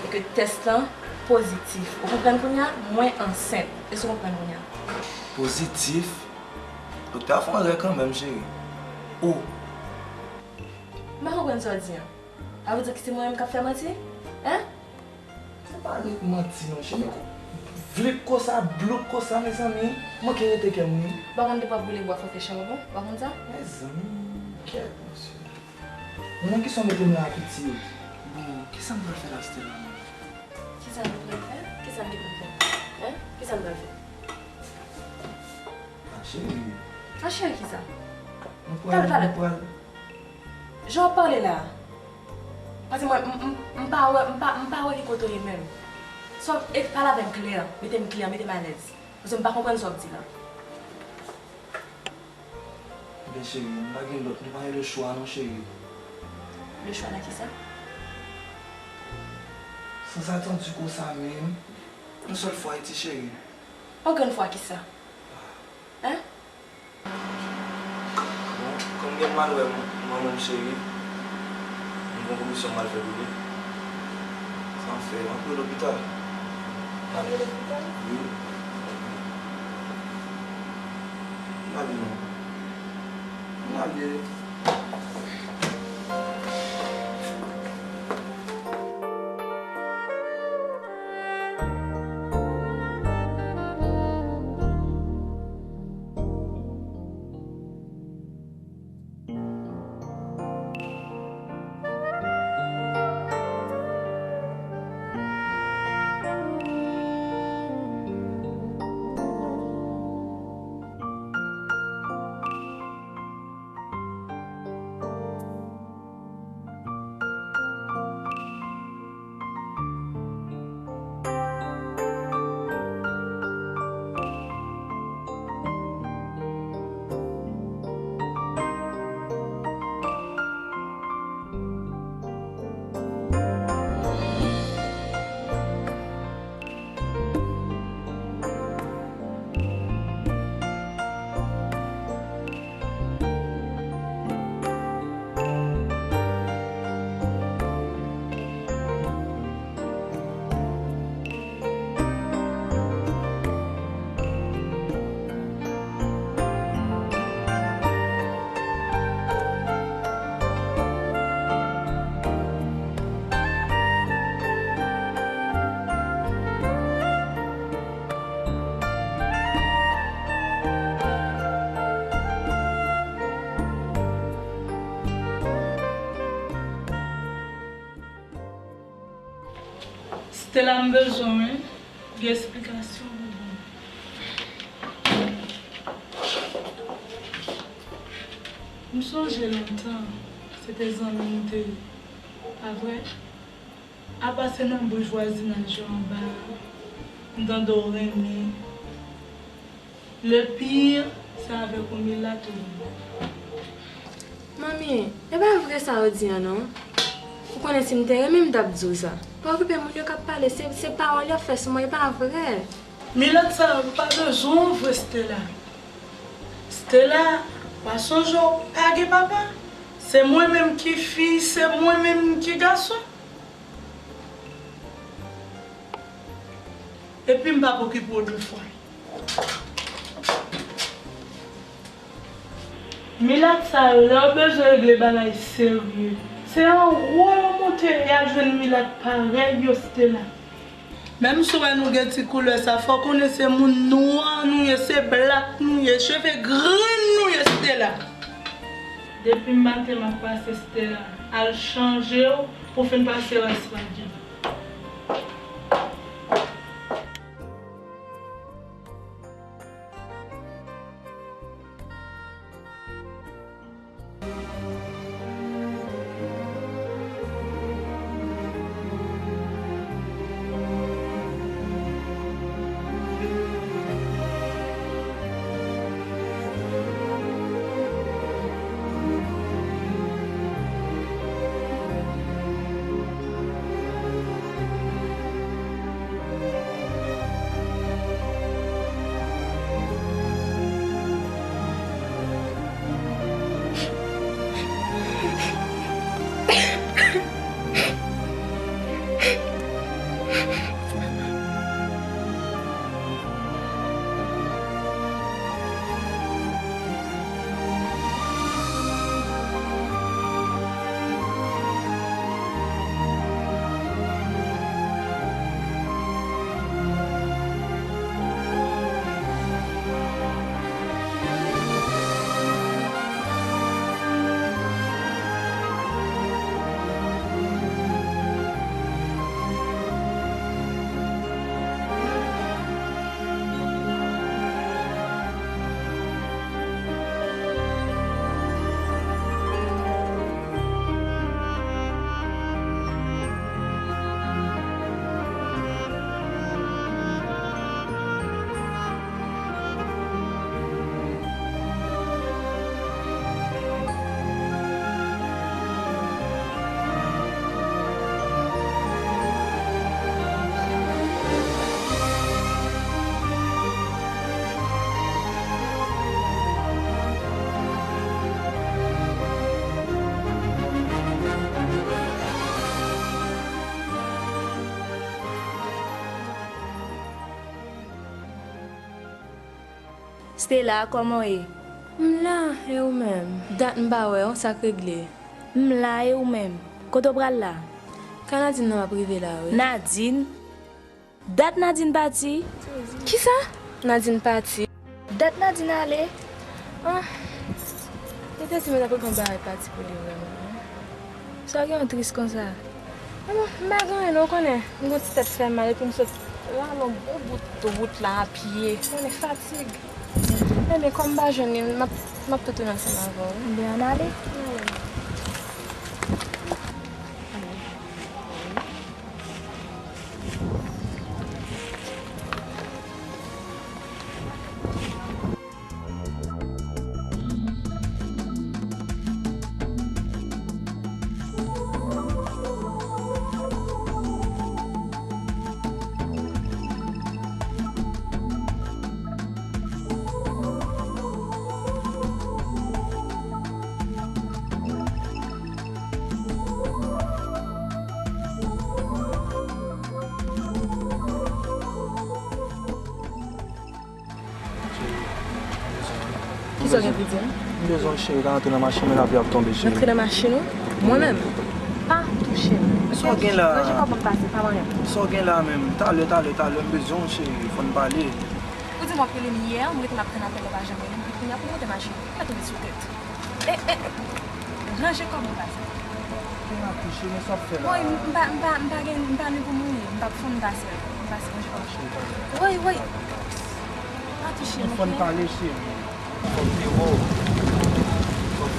E ke tès lan pozitif. Ou konprann kounye a? Mwen ansent. Èske ou konprann kounye a? Pozitif? Doktè a fè yon erè kanmenm, cheri. O! M pa konprann sa w di an. Sa vle di ke se mwen menm k ap fè manti? Hein? Se pa ret manti non, cheri. Men vlik konsa, blouk konsa, mezanmi. Manke rete kè m, wi. Ou pa konn depi w ap boule bwa fò w fè charbon? Ou pa konn sa? Mezanmi, kèt, mesye. Mwen, kisa w mete m la, pitit? Bon, kisa m pral fè la, Stella, menm? Kisa nou pral fè? Kisa n te pral fè? Hein? Kisa n pral fè? Ah, cheri. Ah, cheri, kisa? Nou pral, nou pral. Jan w ap pale la a. Paske mwen, m, m, m pa wè, m pa, m pa wè ki kote w ye menm. Sa w, e, pale avè m klè, mete m klè, mete m alèz. Paske m pa konprann sa w ap di la. Ebyen, cheri, nou pa gen lòt, nou pa gen lechwa non, cheri. Lechwa nan kisa? Sans attendue konsa menm. Yon sèl fwa iti, cheri. Yon grenn fwa kisa? Hein? Bon, kòm gen m al wè manman m cheri, m gen yon komisyon m al fè pou li. Sa m fè, m ap rive lopital. M ap rive lopital? Wi. M ap rive non. M ap rive. Stella, m bezwen w, wi. Gen esplikasyon pou ban m. M sonje lontan, se te zanmi m te ye, pa vre? Apa se nan boujwazinaj yo anba a, m tande w renmen. Le pire, se avèk yon milat ou renmen. Manmi, e pa vre sa yo di an non. Ou konnen si m te renmen m t ap di w sa. Pa okipe moun yo k ap pale, se, se pawòl y ap fè sou mwen, e pa vre. Milat sa yo pa bezwen w vre Stella. Stella, pa sonje w pa gen papa. Se mwen menm ki fi, se mwen menm ki gason. Epi m p ap okipe w de fwa. Milat sa yo, lè yo bezwen regle bagay serye, se anwo yo moute y al jwenn milat parèy yo, Stella. Menm si w wè nou gen ti koulè sa, fò w konnen se moun nwa nou ye, se blak nou ye, cheve grenn nou ye, Stella. Depi maten m ap pase, Stella, al chanje w pou w fin pase rès radyo. Stella, kòman w ye? M la, e ou menm? Dat m pa wè w, sa k regle? M la, e ou menm? Kote w pral la? Kay Nadine nan m ap rive la, wi. Nadine? Dat Nadine pati? Kisa? Nadine pati? Dat Nadine ale? Ah, li te di m t ap regle yon bagay pati pou li vrèman, wi. Sa gen yon tris konsa? Bon, m pa gen anyen non, ou konnen. M gon ti tèt fè mal epi m sot la long yon bout wout la a pye. Ou konnen fatig. Ebyen, kòm m pa jwenn li, m ap, m ap tou tounen ansanm avè w, wi. Ebyen, ann ale. Ann ale. Kisa w gen pou di m? M bezwen w, cheri, ka rantre nan machin mwen, lapli ap tonbe, cheri. Rantre nan machin ou? Mwen menm? Pa touche m. Sa w gen la? Ranje kòb mwen pase, pa manyen m. Sa w gen la menm? Talè, talè, talè, m bezwen w, cheri, fò n pale. Ou di m w ap rele m yè, m rete m ap tann apèl ou pa janm rele m, epi kounye a pou w monte machin, ou fè tonbe sou tèt. E, e, ranje kòb mwen pase. Mati, cheri, men sa w ap fè la? Woy, m pa, m pa, m pa gen, m pa ni pou mouri. M p ap fonn pase. M pase yon jan. Cheri, pa fè. Woy, woy. Pa touche m, oke? Fò n pale, cheri. Fò m te wè w. Fò m te wè w.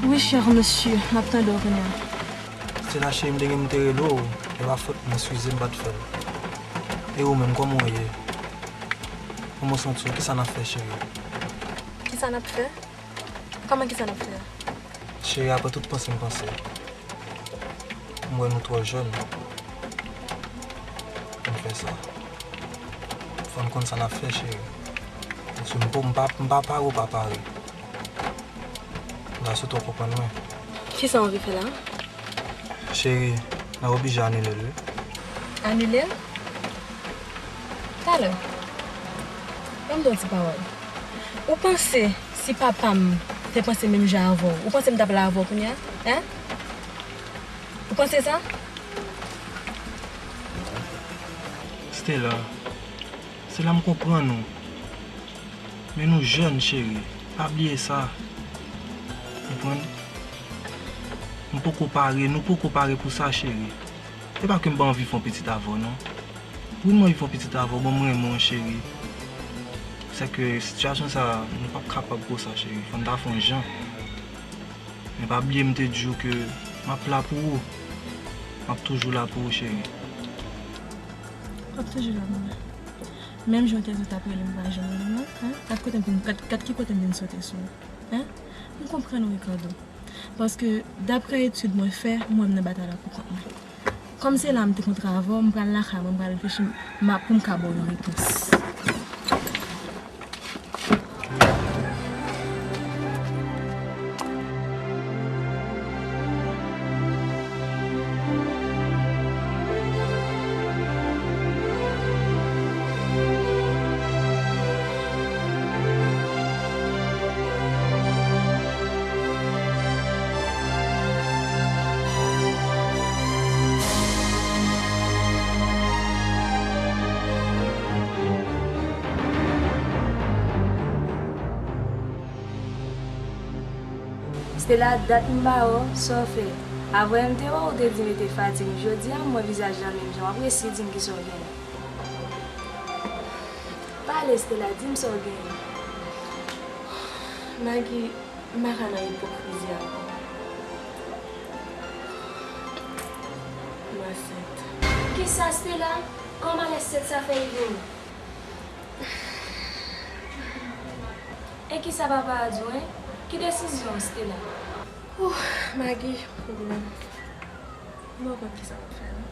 Wi, chè mesye, m ap tande w kounye a. Stella cheri, m te gen m te rele w, e pa fòt mwen, eskize m pa t fè l. E ou menm, kòman w ye? Kòman w santi w? Kisa n ap fè, cheri? Kisa n ap fè? Kòman kisa n ap fè a? Cheri, apre tout panse m panse, m wè nou twò jèn pou n fè sa. Fò n konn sa n ap fè, cheri. Paske m po-, m pa, m pa pare, ou pa pare. M pa sou twò konprann mwen. Kisa w anvi fè la? Cheri, n ap oblije anile l, wi. Anile l? Talè. Ban m di w yon ti pawòl. Ou panse si papa m te panse menm jan avè w, ou panse m t ap la avè w kounye a? Hein? Ou panse sa? Stella, Stella, m konprann ou. Men nou jèn, cheri. Pa bliye sa. Konprann? M poko pare, nou poko pare pou sa, cheri. E pa ke m pa anvi fè yon pitit avè w, non. Wi, m anvi fè yon pitit avè w, bon, m renmen w, cheri. Sèke sitiyasyon sa a, nou p ap kapab pou sa, cheri. Fò n ta fè yon jan. Men pa bliye m te di w ke m ap la pou ou. M ap toujou la pou ou, cheri. W ap toujou la pou mwen. Menm jan w te di w t ap rele m pa janm rele m nan, hein? Gad kote m vin, gad, gad ki kote m vin sote sou ou, hein? M konprann ou, Ricardo. Paske, daprè etid mwen fè, mwen menm nan batay la pou kont mwen. Kòm se la m te kontre avè w, m pral lakay mwen, m pral reflechi, m a, pou m ka ba w yon repons. Stella, dat m pa wè w, sa w fè? Avanyè m te wè w, ou te di m e te fatig. Jodi a, m wè vizaj la menm jan. W ap resi di m kisa w genyen. Pale, Stella, di m sa w genyen. Maggie, m pa ka nan ipokrizi ankò. M ansent. Kisa, Stella? Kòman lè ansent sa fè rive w? E kisa papa a di w, en? Ki desizyon w, Stella? Ouh, Maggie, pwoblèm. M pa konn kisa m ap fè, non.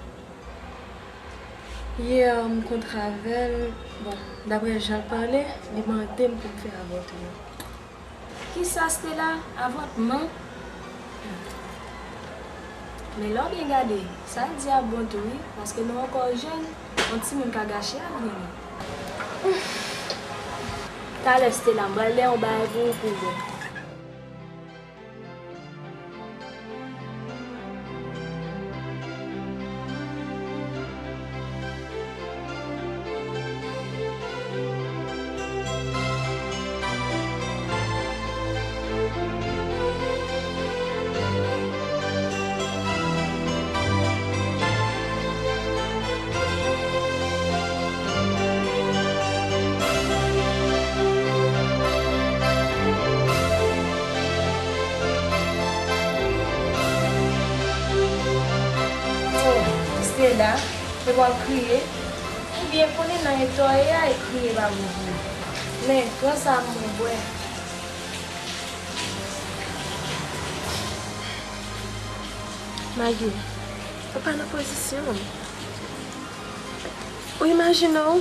Yè, m kontre avè l. Bon, daprè jan l pale, li mande m pou m fè avòtman. Kisa, Stella? Avòtman? Men lè w byen gade, sa l di a bon tou wi, paske nou ankò jèn, yon timoun ka gache avni nou. Talè, Stella, m pral lè yon bagay pou ou pou wè. Oh, Stella, Epi w ap kriye. Ebyen, konnen nan eta w ye a, e kriye pa bon pou ou. Men, pran sa mwen bwè. Maggie, ou pa nan pozisyon. Ou imajine w?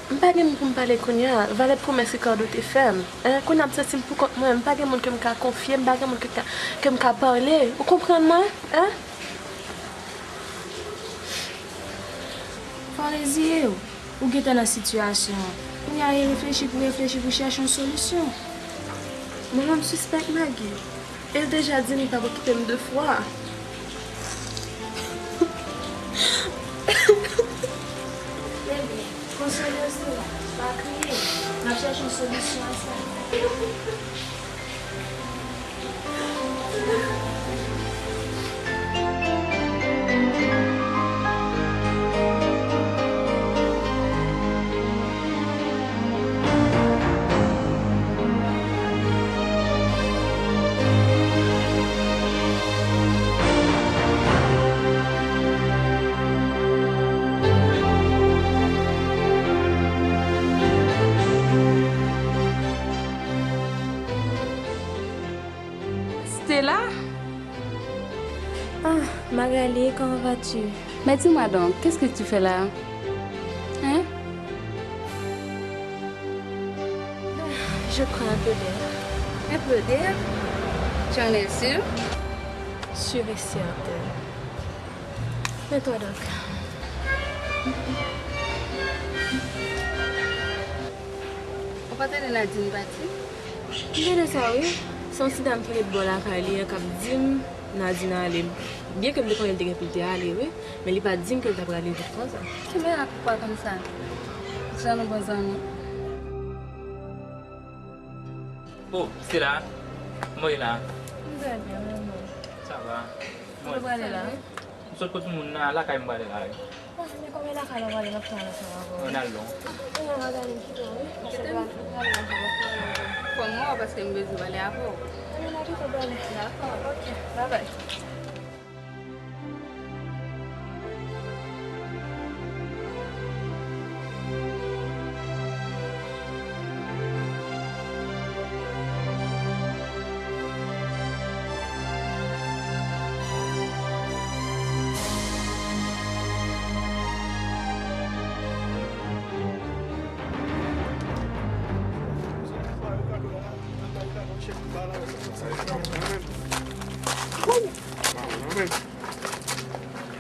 M pa gen moun pou m pale kounye a. Valè pwomès Ricardo te fè m. Hein? Kounye a m santi m pou kont mwen. M pa gen moun ke m ka konfye, m pa gen moun ke, ke m ka pale. Ou konprann mwen? Hein? Fò w reziye w. Ou gentan nan sitiyasyon an. Kounye a, e reflechi pou reflechi pou chèche yon solisyon. Mwen menm, m sispèk Maggie. E l deja di m li p ap okipe m de fwa. Bebe, konsole w sila, pa kriye. N ap chèche yon solisyon ansanm. Stella? Ah, Magali, comment vas-tu? Mais dis-moi donc, qu'est-ce que tu fais là? Hein? Je prends un peu d'air. Un peu d'air? Tu en es sûr? Sûr et certain. Mais toi donc? Ou pa tande Nadine pati? M tande sa wi. Se yon ti dam ki ret bò lakay li an k ap di m Nadine ale. Byenke m te konnen l te gen pou l te ale wi, men li pa t di m ke l t ap rale vit konsa. Ki bagay pou pa konn sa? Jan nou bon zanmi. Oh, Stella, kòman w ye la? M trè byen, men mwen. Sa va? Kote w prale la? M sot kot moun nan, lakay m prale la wi. Ah, men kòm e lakay la w prale, n ap fè ansanm avè w. Ann al non. Ann al, Magali, m kite w wi. Paske m prale, m prale ansanm avè w. Fò m wè w paske m bezwen pale avè w. Ann al, kite w prale. Dakò. Ok, babay.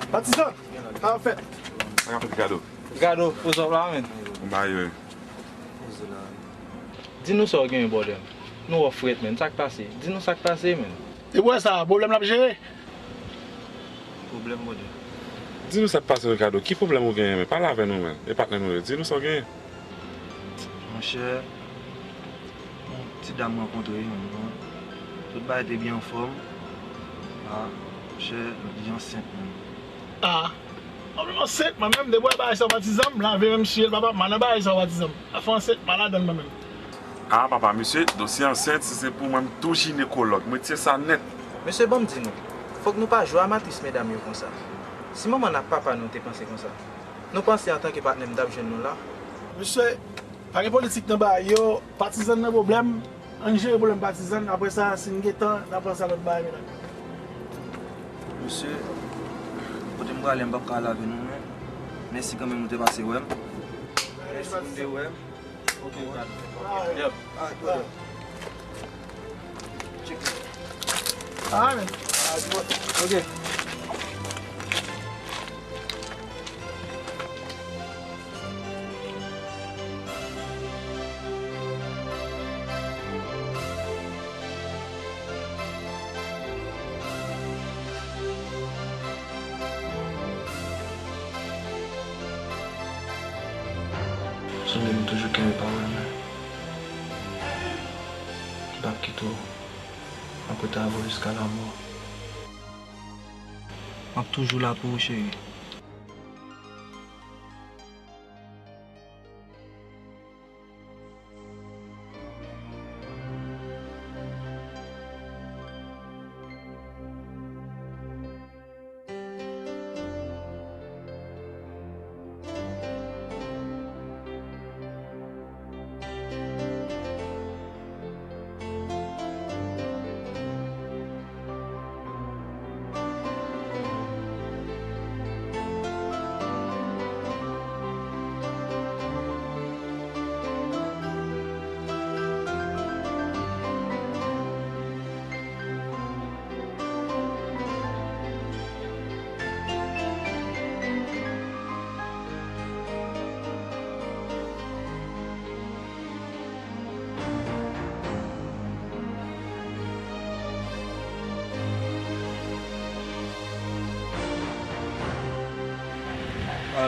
Patizan, sa ap fèt? Sa k ap fèt, Ricardo? Ricardo, poze w la, menn. Bon bagay, wi. Di nou sa w genyen, brother. Nou wè w frèt, menn. Sa k pase? Di nou sa k pase, menn. E w wè sa, pwoblèm l ap jere? Pwoblèm, brother. Di nou sa k pase, Ricardo. Ki pwoblèm ou genyen, menn? Pale avè nou, menn. E patnè nou ye. Di nou sa w genyen. Monchè, yon ti dam m rankontre, yon bon. Tout bagay te byen anfòm. Ah, monchè, li ansent, menn. Ah. Mwen menm ansent, mwen menm, depi w wè bagay sa w patizan m, lave men m siye l, papa, m pa nan bagay sa w patizan m. Afè ansent, m pa ladan l mwen menm. Ah, papa, mesye, dosye ansent, si se pou mwen, m tou jinekològ, m retire sa nèt. Mesye, ban m di nou, fòk nou pa jwe a matris medam yo konsa. Si manman n ak papa nou te panse konsa, nou panse antanke patnè m t ap jwenn nou la? Mesye, pa gen politik nan bagay yo, patizan nan pwoblèm, ann jere pwoblèm patizan, apre sa, si n gen tan, n a panse a lòt bagay, medam. Mesye, kote m prale, m p ap ka al avè nou, men mèsi kanmenm, nou te pase wè m. Mèsi, nou te wè m. Ok, Ricardo. Yep. Alright, brother. Check. Alright, man. Alright, bro. Ok. Sonje m toujou kenbe pawòl mwen. M p ap kite w. M ap rete avè w jiska lamò. M ap toujou la pou ou, cheri.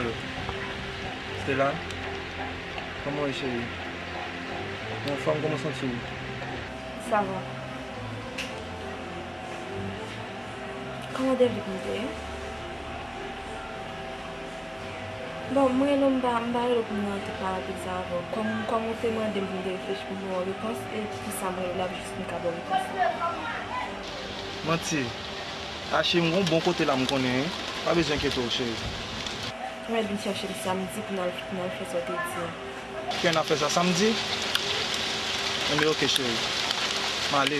Alo. Stella, kòman w ye, cheri? Ou anfòm, kòman w santi w? Sa va. Kòman w te vle pou m te ye? Bon, mwen rele w, m pa, m pa rele w pou m nan antre pale anpil sa avè w. Kòm, kòm ou te mande m pou m te reflechi pou m ba w repons, e pou sa mwen rele w la, jis pou m ka ba w repons la. Manti. Achi, m gon bon kote la m konnen, wi. Pa bezwen enkyete w, cheri. Mwen vin chèche l samdi pou n al, pou n al fè sa w te di a. Ki n ap fè sa samdi? Enben, oke, cheri. M ale.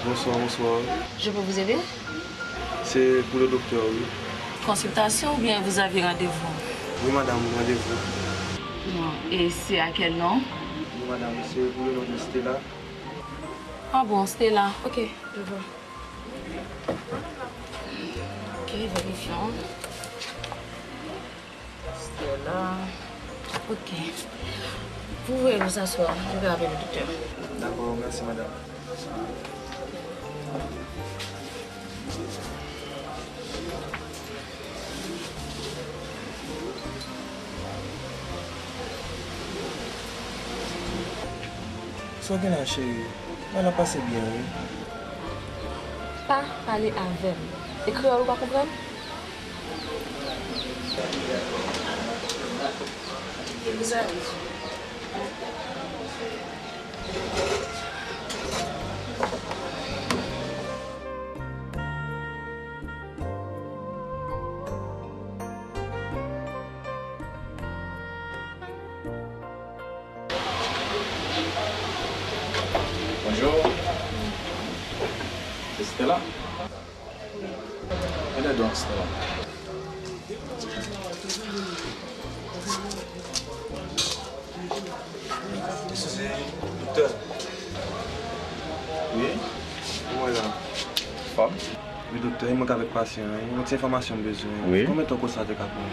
Bonswa, bonswa. Je peux vous aider? Se pou le doktè, wi. Consultation ou bien vous avez rendez-vous? Wi, madam, randevou. Non. Et c'est à quel nom? Wi, madam, se pou le non de Stella. Ah bon, Stella. Ok, je vois. Ok, vérifions. Stella. Ok. Vous pouvez vous asseoir. Je vais appeler le docteur. D'accord, merci, madame. Sa w gen la, cheri? Mwen la pase byen, wi. Pa pale avè m. E kreyòl ou pa konprann? Ki vizaj? Bonjou. Se Stella? Ede donk, Stella. Eskize, doktè. Wi? Mwen la. Fòm? Wi, doktè, e mwen k avèk pasyan an. Yon ti enfòmasyon m bezwen. Wi. Konbyen tan konsa te ka pran?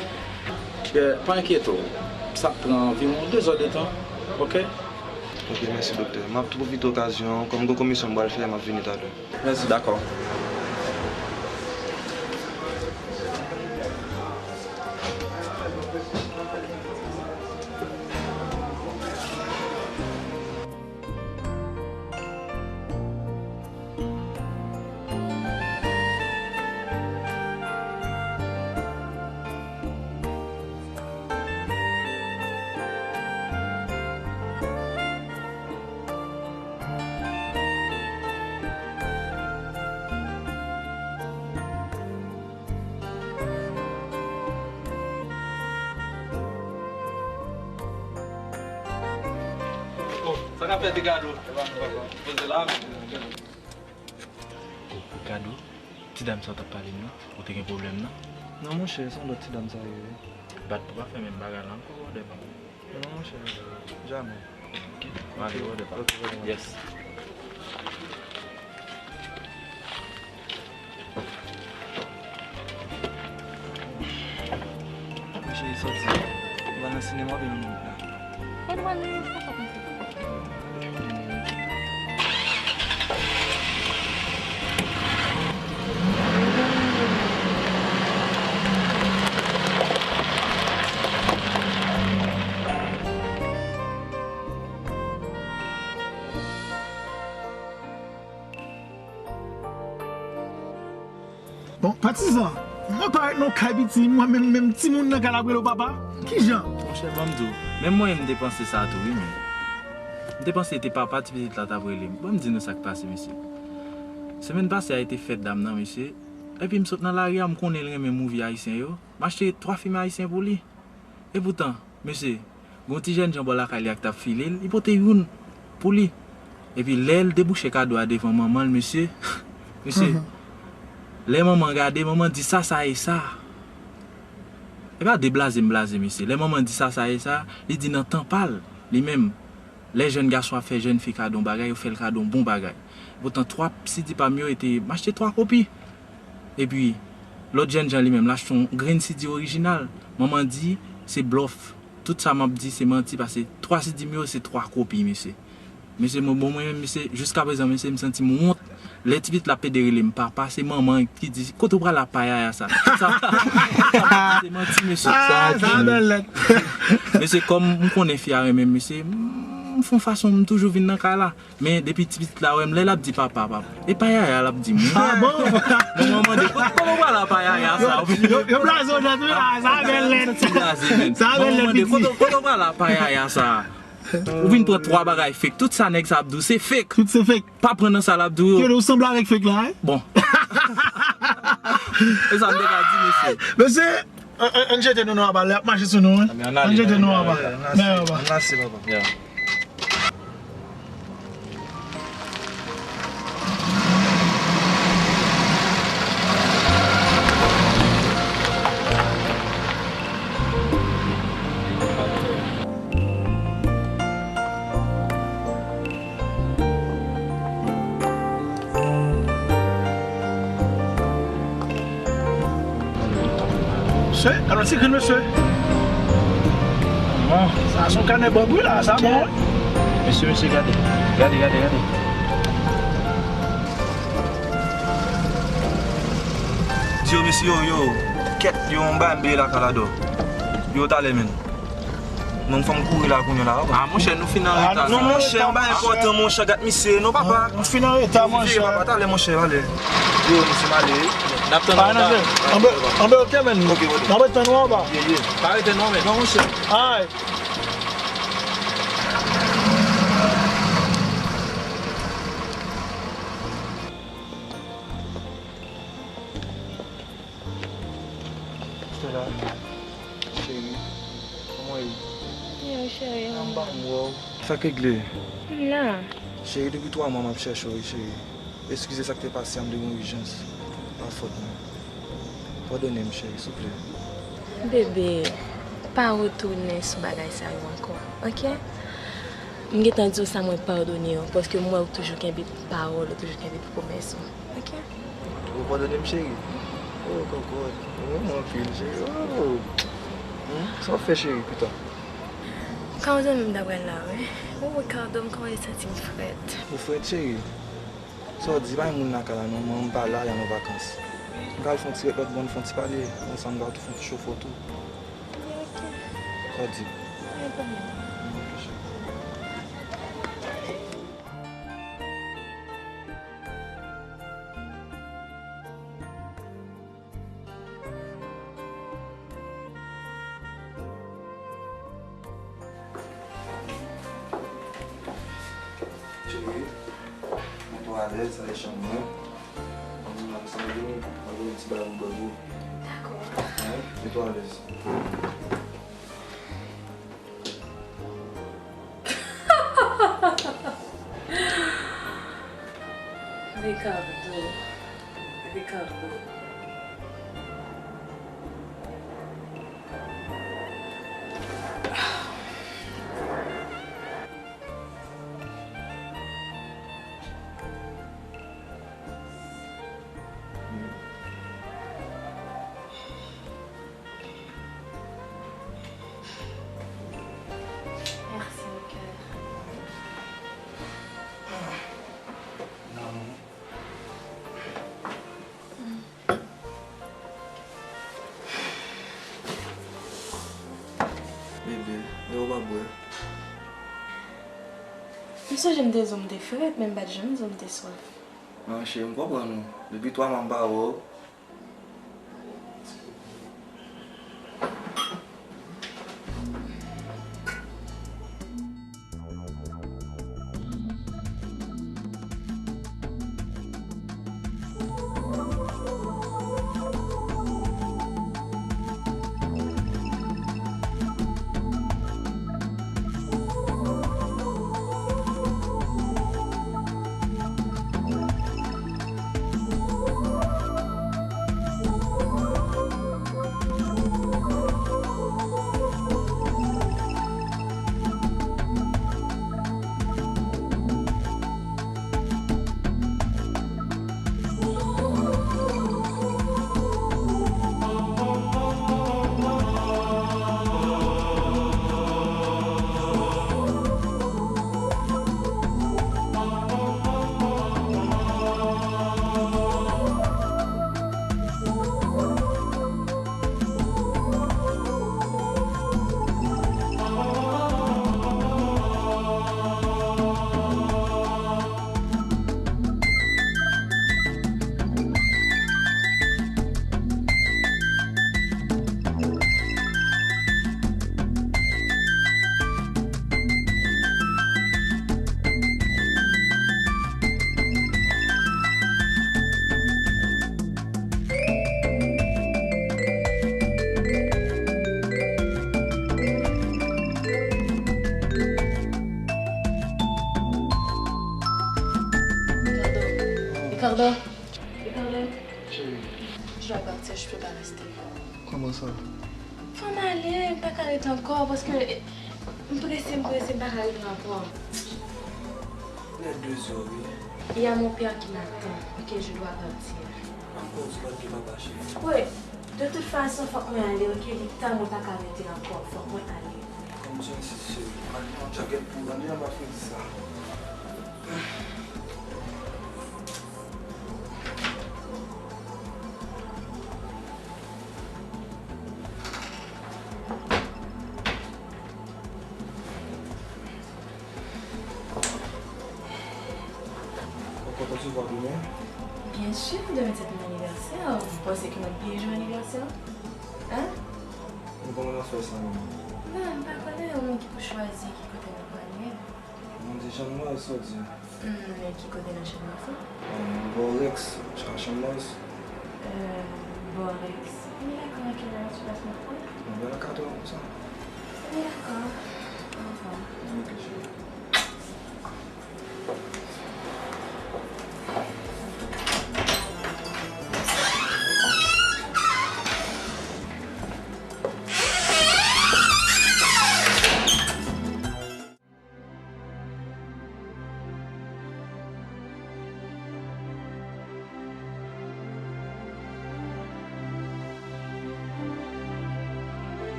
Byen, pa enkyete w. Sa ap pran anviwon de zè de tan. Oke? Oke, mèsi, doktè. M ap pwofite okazyon an. Kòm gon komisyon m pral fè, m ap vini talè. Mèsi. Dakò. Oh, sa k ap fèt, Ricardo? Poze la. Oh, Ricardo, ti dam sa w t ap pale m nan, ou te gen pwoblèm nan? Non, monchè, se yon lòt ti dam sa ye, wi. Bat pou pa fè menm bagay la ankò, brother pa m. Non, monchè, jamè. Ok, m ale, brother pa m. Ok, brother. Yes. Monchè, sòti. Nou pral nan sinema oubyen nou la? Kote nou pral nan? Bon, patizan, mwen parèt nan kay piti, mwen menm, menm timoun nan ka l ap rele w papa. Kijan? Monchè, ban m di w, menm mwen, m te panse sa tou, wi, men. M te panse te papa ti pitit la t ap rele m. Ban m di nou sa k pase, mesye. Semèn pase a, e te fèt dam nan, mesye. Epi m sot nan lari a, m konnen l renmen movie ayisyen yo. M achte twa fim ayisyen pou li. Epoutan, mesye, gon ti jènjan bò lakay li a k t ap file l, li pote youn pou li. Epi lè l debouche kado a devan manman l, mesye, Mesye, lè manman gade, manman di sa, sa e sa. E pa de blaze m blaze, mesye. Lè manman di sa, sa e sa, li di nan tan pa l, li menm, lè jèn gason ap fè jèn fi kado yon bagay, yo fè l kado yon bon bagay. Poutan, twa C D pa m yo, e te, m achte twa kopi. Epi, lòt jèn jan li menm, l achte yon grenn C D orijinal. Manman di, se blòf. Tout sa m ap di, se manti, paske twa C D m yo, se twa kopi, mesye. Mesye, mwen, bon, mwen menm, mesye, jiska prezan, mesye, m santi m wont. Lè ti pitit la ap pede rele m papa, se manman ki di, "Kote w pral ak pa yaya sa?" Tout sa, se manti, mesye. Ah, sa bèl lèt. Mesye, kòm m konnen fi a renmen m, mesye, m fè yon fason, m toujou vin nan kay la. Men depi ti pitit la wè m, lè l ap di papa, papa, e pa yaya l ap di m. Ah bon? Mwen mande, "Kote, kote w pral ak pa yaya sa?" Yo, yo blaze w jèt, wi. Ah, sa bèl lèt. Sa bèl lèt, piti. Mwen mande, "Kote, kote w pral ak pa yaya sa?" Ou vin pran twa bagay fake. Tout sa nèg sa ap di w, se fake. Tout se fake. Pa pran nan sa l ap di w yo. Kele ou sanble avèk fake la, wi? Bon. E sa m te ka di, mesye. Mesye, an, an, ann jete nou nan aba, l ap mache sou nou, wi. Ann jete nou aba. Mèsi, papa. Mesye, gade yon ti grenn, mesye. Bon. Sa se yon kanè bòg wi la, sa bon wi. Mesye, mesye, gade. Gade, gade, gade. Di yo, mesye, yo, yo. Kèt, yo, yon bagay m bliye lakay la, dò. Yo, talè, menn. Non, fò m kouri la kounye a la, papa. Ah, monchè, nou fin an reta. Non, monchè, yon bagay enpòtan, monchè, gad misye, non, papa. Nou fin an reta, monchè. Papa, talè, monchè, ale. Yo, misye, m ale. N ap tann ou anba. Anba, anba, ok, menn. Ok, ok. N ap tann ou anba. Ye, ye. Pa rete non, menn. Non, monchè. Ay. Stella, cheri, kòman w ye? Byen, cheri, anba m wè w. Sa k regle? M la. Cheri, depi twa mwa m ap chèche w, wi, cheri. Eskize sa k te pase a, m te gen yon ijans. Pa fòt mwen. Padone m, cheri, souple. Bebe, pa retounen sou bagay sa yo ankò, ok? M gentan di w sa, mwen padone w, paske m wè ou toujou kenbe pawòl, ou toujou kenbe pwomès ou, ok? Ou padone m, cheri? Oh, kòkòt. Ou renmen mwen anpil, cheri. Oh. Hmm? Sa w ap fè, cheri, pita? Ka w zanmi m ta pral la, wi. Ou wè kado m kòmanse santi m frèt. Ou frèt, cheri? Sa w di, pa gen moun nan kay la non, mwen m pa la, y al nan vakans. M ka al fè yon ti ret lòt bò, n fè yon ti pale, konsa m ka tou fè yon ti chofè w tou. Sa w di? Pa gen pwoblèm. Ok, cheri. Cheri, mete w alèz, sa se chanm mwen. Ann, ann, ansanm, vini, mwen gen yon ti bagay pou m ba ou. Dakò. Wi, mete w alèz. Ricardo. Ricardo. Merci, mon cœur. Non, non. Bebe, lè ou pa bwè. M sonje m te di w m te frèt, men m pa t janm di w m te swaf. Ah, cheri, m konprann ou. Depi twa mwa m pa wè w. Bon, Ricardo, cheri, je dois partir, je peux pas rester. Kòman sa? Fò m ale, m pa ka ret ankò, paske, eh, m prese, m prese, m pa ka ret la ankò. Il est deux heures, oui. Il y a mon père qui m'attend, ok, je dois partir. Ankò, ou di lòt gen papa, cheri. Oui, de toute façon, fòk mwen ale, ok, li tan mwen pa ka rete ankò, fòk mwen ale. Kòm tu insistes, cheri. Ann pran djakèt pou w, ann anba fredi sa. Ou kontan resevwa demen? Byen si, demen se pou m anivèsè. Ou panse ke mwen bliye jou anivèsè? Hein? Nou kòman n ap fè sa menm? Bon, m pa konnen, ou menm ki pou chwazi ki kote nou prale. Mwen di Channmas, sa w di? Hmm, e ki kote nan Channmas la? Bò Rex, Cha-, Channmas. Euh, bò Rex. Bon, dakò, a kilè tu passes me prendre? Bon, vè katòz konsa. Bon, dakò. Au revoir. Ok, cheri.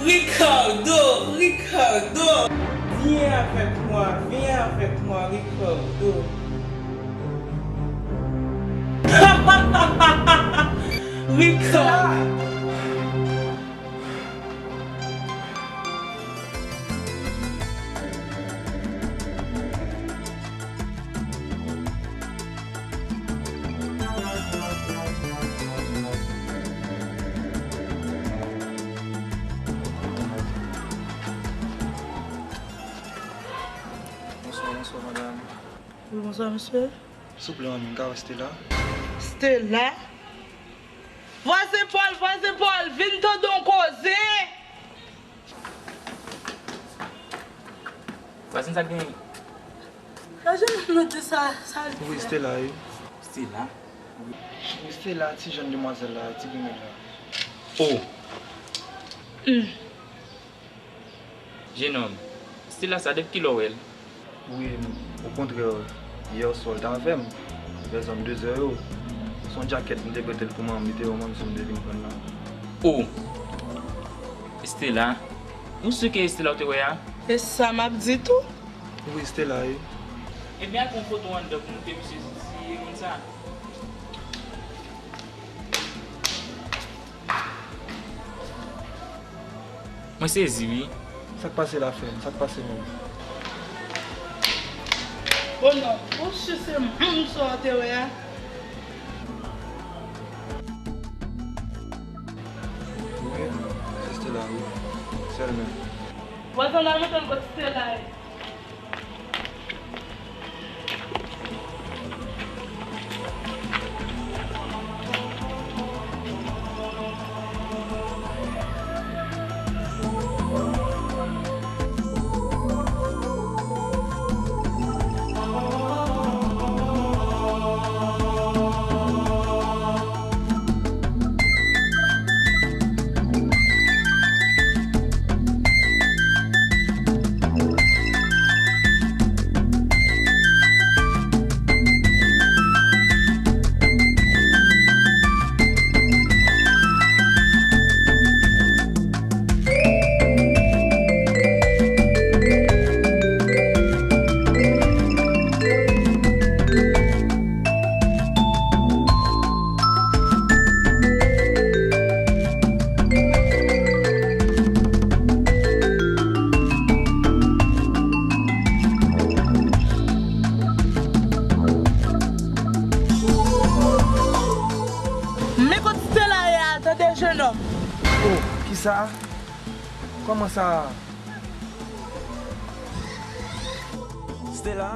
Ricardo, Ricardo. Viens avec moi, viens avec moi, Ricardo. Ricardo. Bonswa, bonswa, madanm. Wi, bonswa, mesye. Souple, manmi, m ka wè Stella? Stella? Vwazen Pòl, vwazen Pòl, vin tande yon koze! Vwazen, sa k genyen? Sa jenòm nan di sa, sa l di? Wi, Stella, wi. Stella? Wi, Stella, ti jèn demwazèl la, ti grimèl la. Oh! Hmm. Jenòm, Stella sa depi kilè w wè l? Wi, okontrè, yè swa l t avè m, vè zòn de zè yo. Se yon djakèt m te prete l pou manman m, li te ban m, se m te vin pran l la. Oh! Stella? Ou si ke Stella w te wè a? E sa m ap di tou. Wi, Stella, wi. Ebyen, al pran foto anndan pou montre misye si, si e moun sa. Mwen sezi, wi. Sa k pase la, frè m? Sa k pase menm? Oh non, ou si se moun sa w te wè a? Wi, se Stella, wi. Sèl menm. Vwazen, al montre m kot Stella ye. Men kot Stella ye a, tande, jenòm? Oh, kisa? Kòman sa? Stella?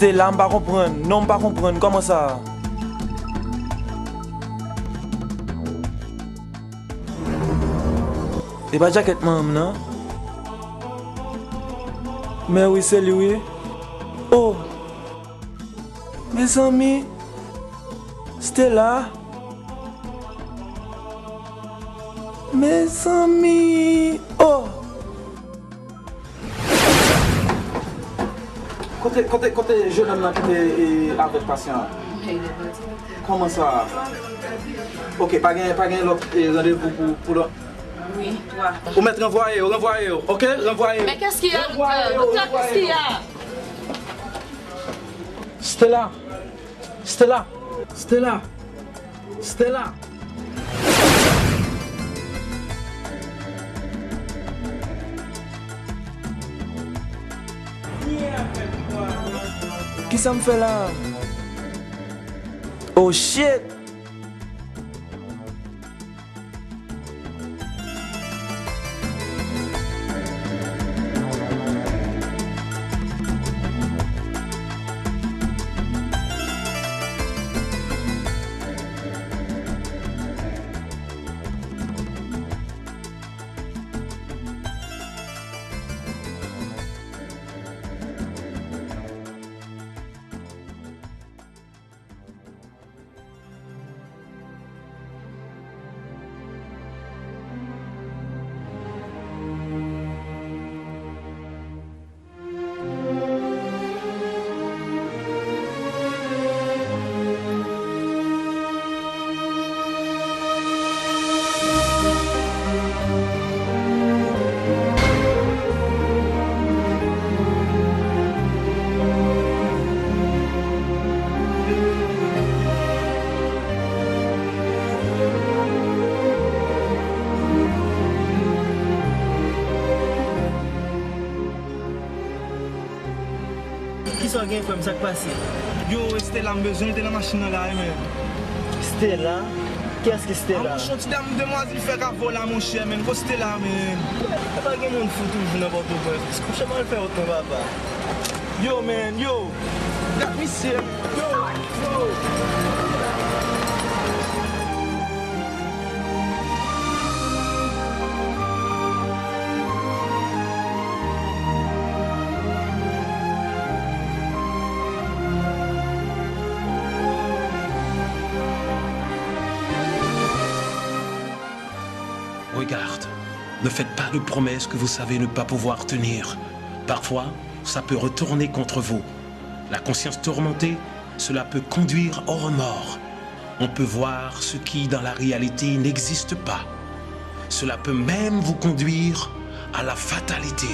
Stella, m pa konprann. Non, m pa konprann. Kòman sa? E pa djakèt manman m nan? Men wi, se li wi. Oh! Mezanmi! Stella! Mezanmi! Oh! Kote, kote, kote jenòm nan ki te, e, avèk pasyan an? Kòman sa? Ok, pa gen, pa gen lòt, e, randevou pou, pou lòt? Wi, twa. Ou mèt ranvwaye yo, ranvwaye yo, ok? Ranvwaye yo. Mais qu'est-ce qu'il y a, docteur? Docteur, qu'est-ce qu'il y a? Stella! Stella! Stella! Stella! Kisa m fè la? Oh shit! Kisa w gen, frè m? Sa k pase? Yo, Stella, m bezwen l, te nan machin nan la wi, men. Stella? Kiyès ki Stella? A, monchè, yon ti dam, demwazèl fèk avè w la, monchè, men. Kot Stella, men? E pa gen moun fou toujou nan Pòtoprens. Monchè, m al fè wout mwen, papa. Yo, men, yo. Gad misye. Yo, yo. Regarde, ne faites pas de promesses que vous savez ne pas pouvoir tenir. Parfois, ça peut retourner contre vous. La conscience tourmentée, cela peut conduire au remords. On peut voir ce qui, dans la réalité, n'existe pas. Cela peut même vous conduire à la fatalité.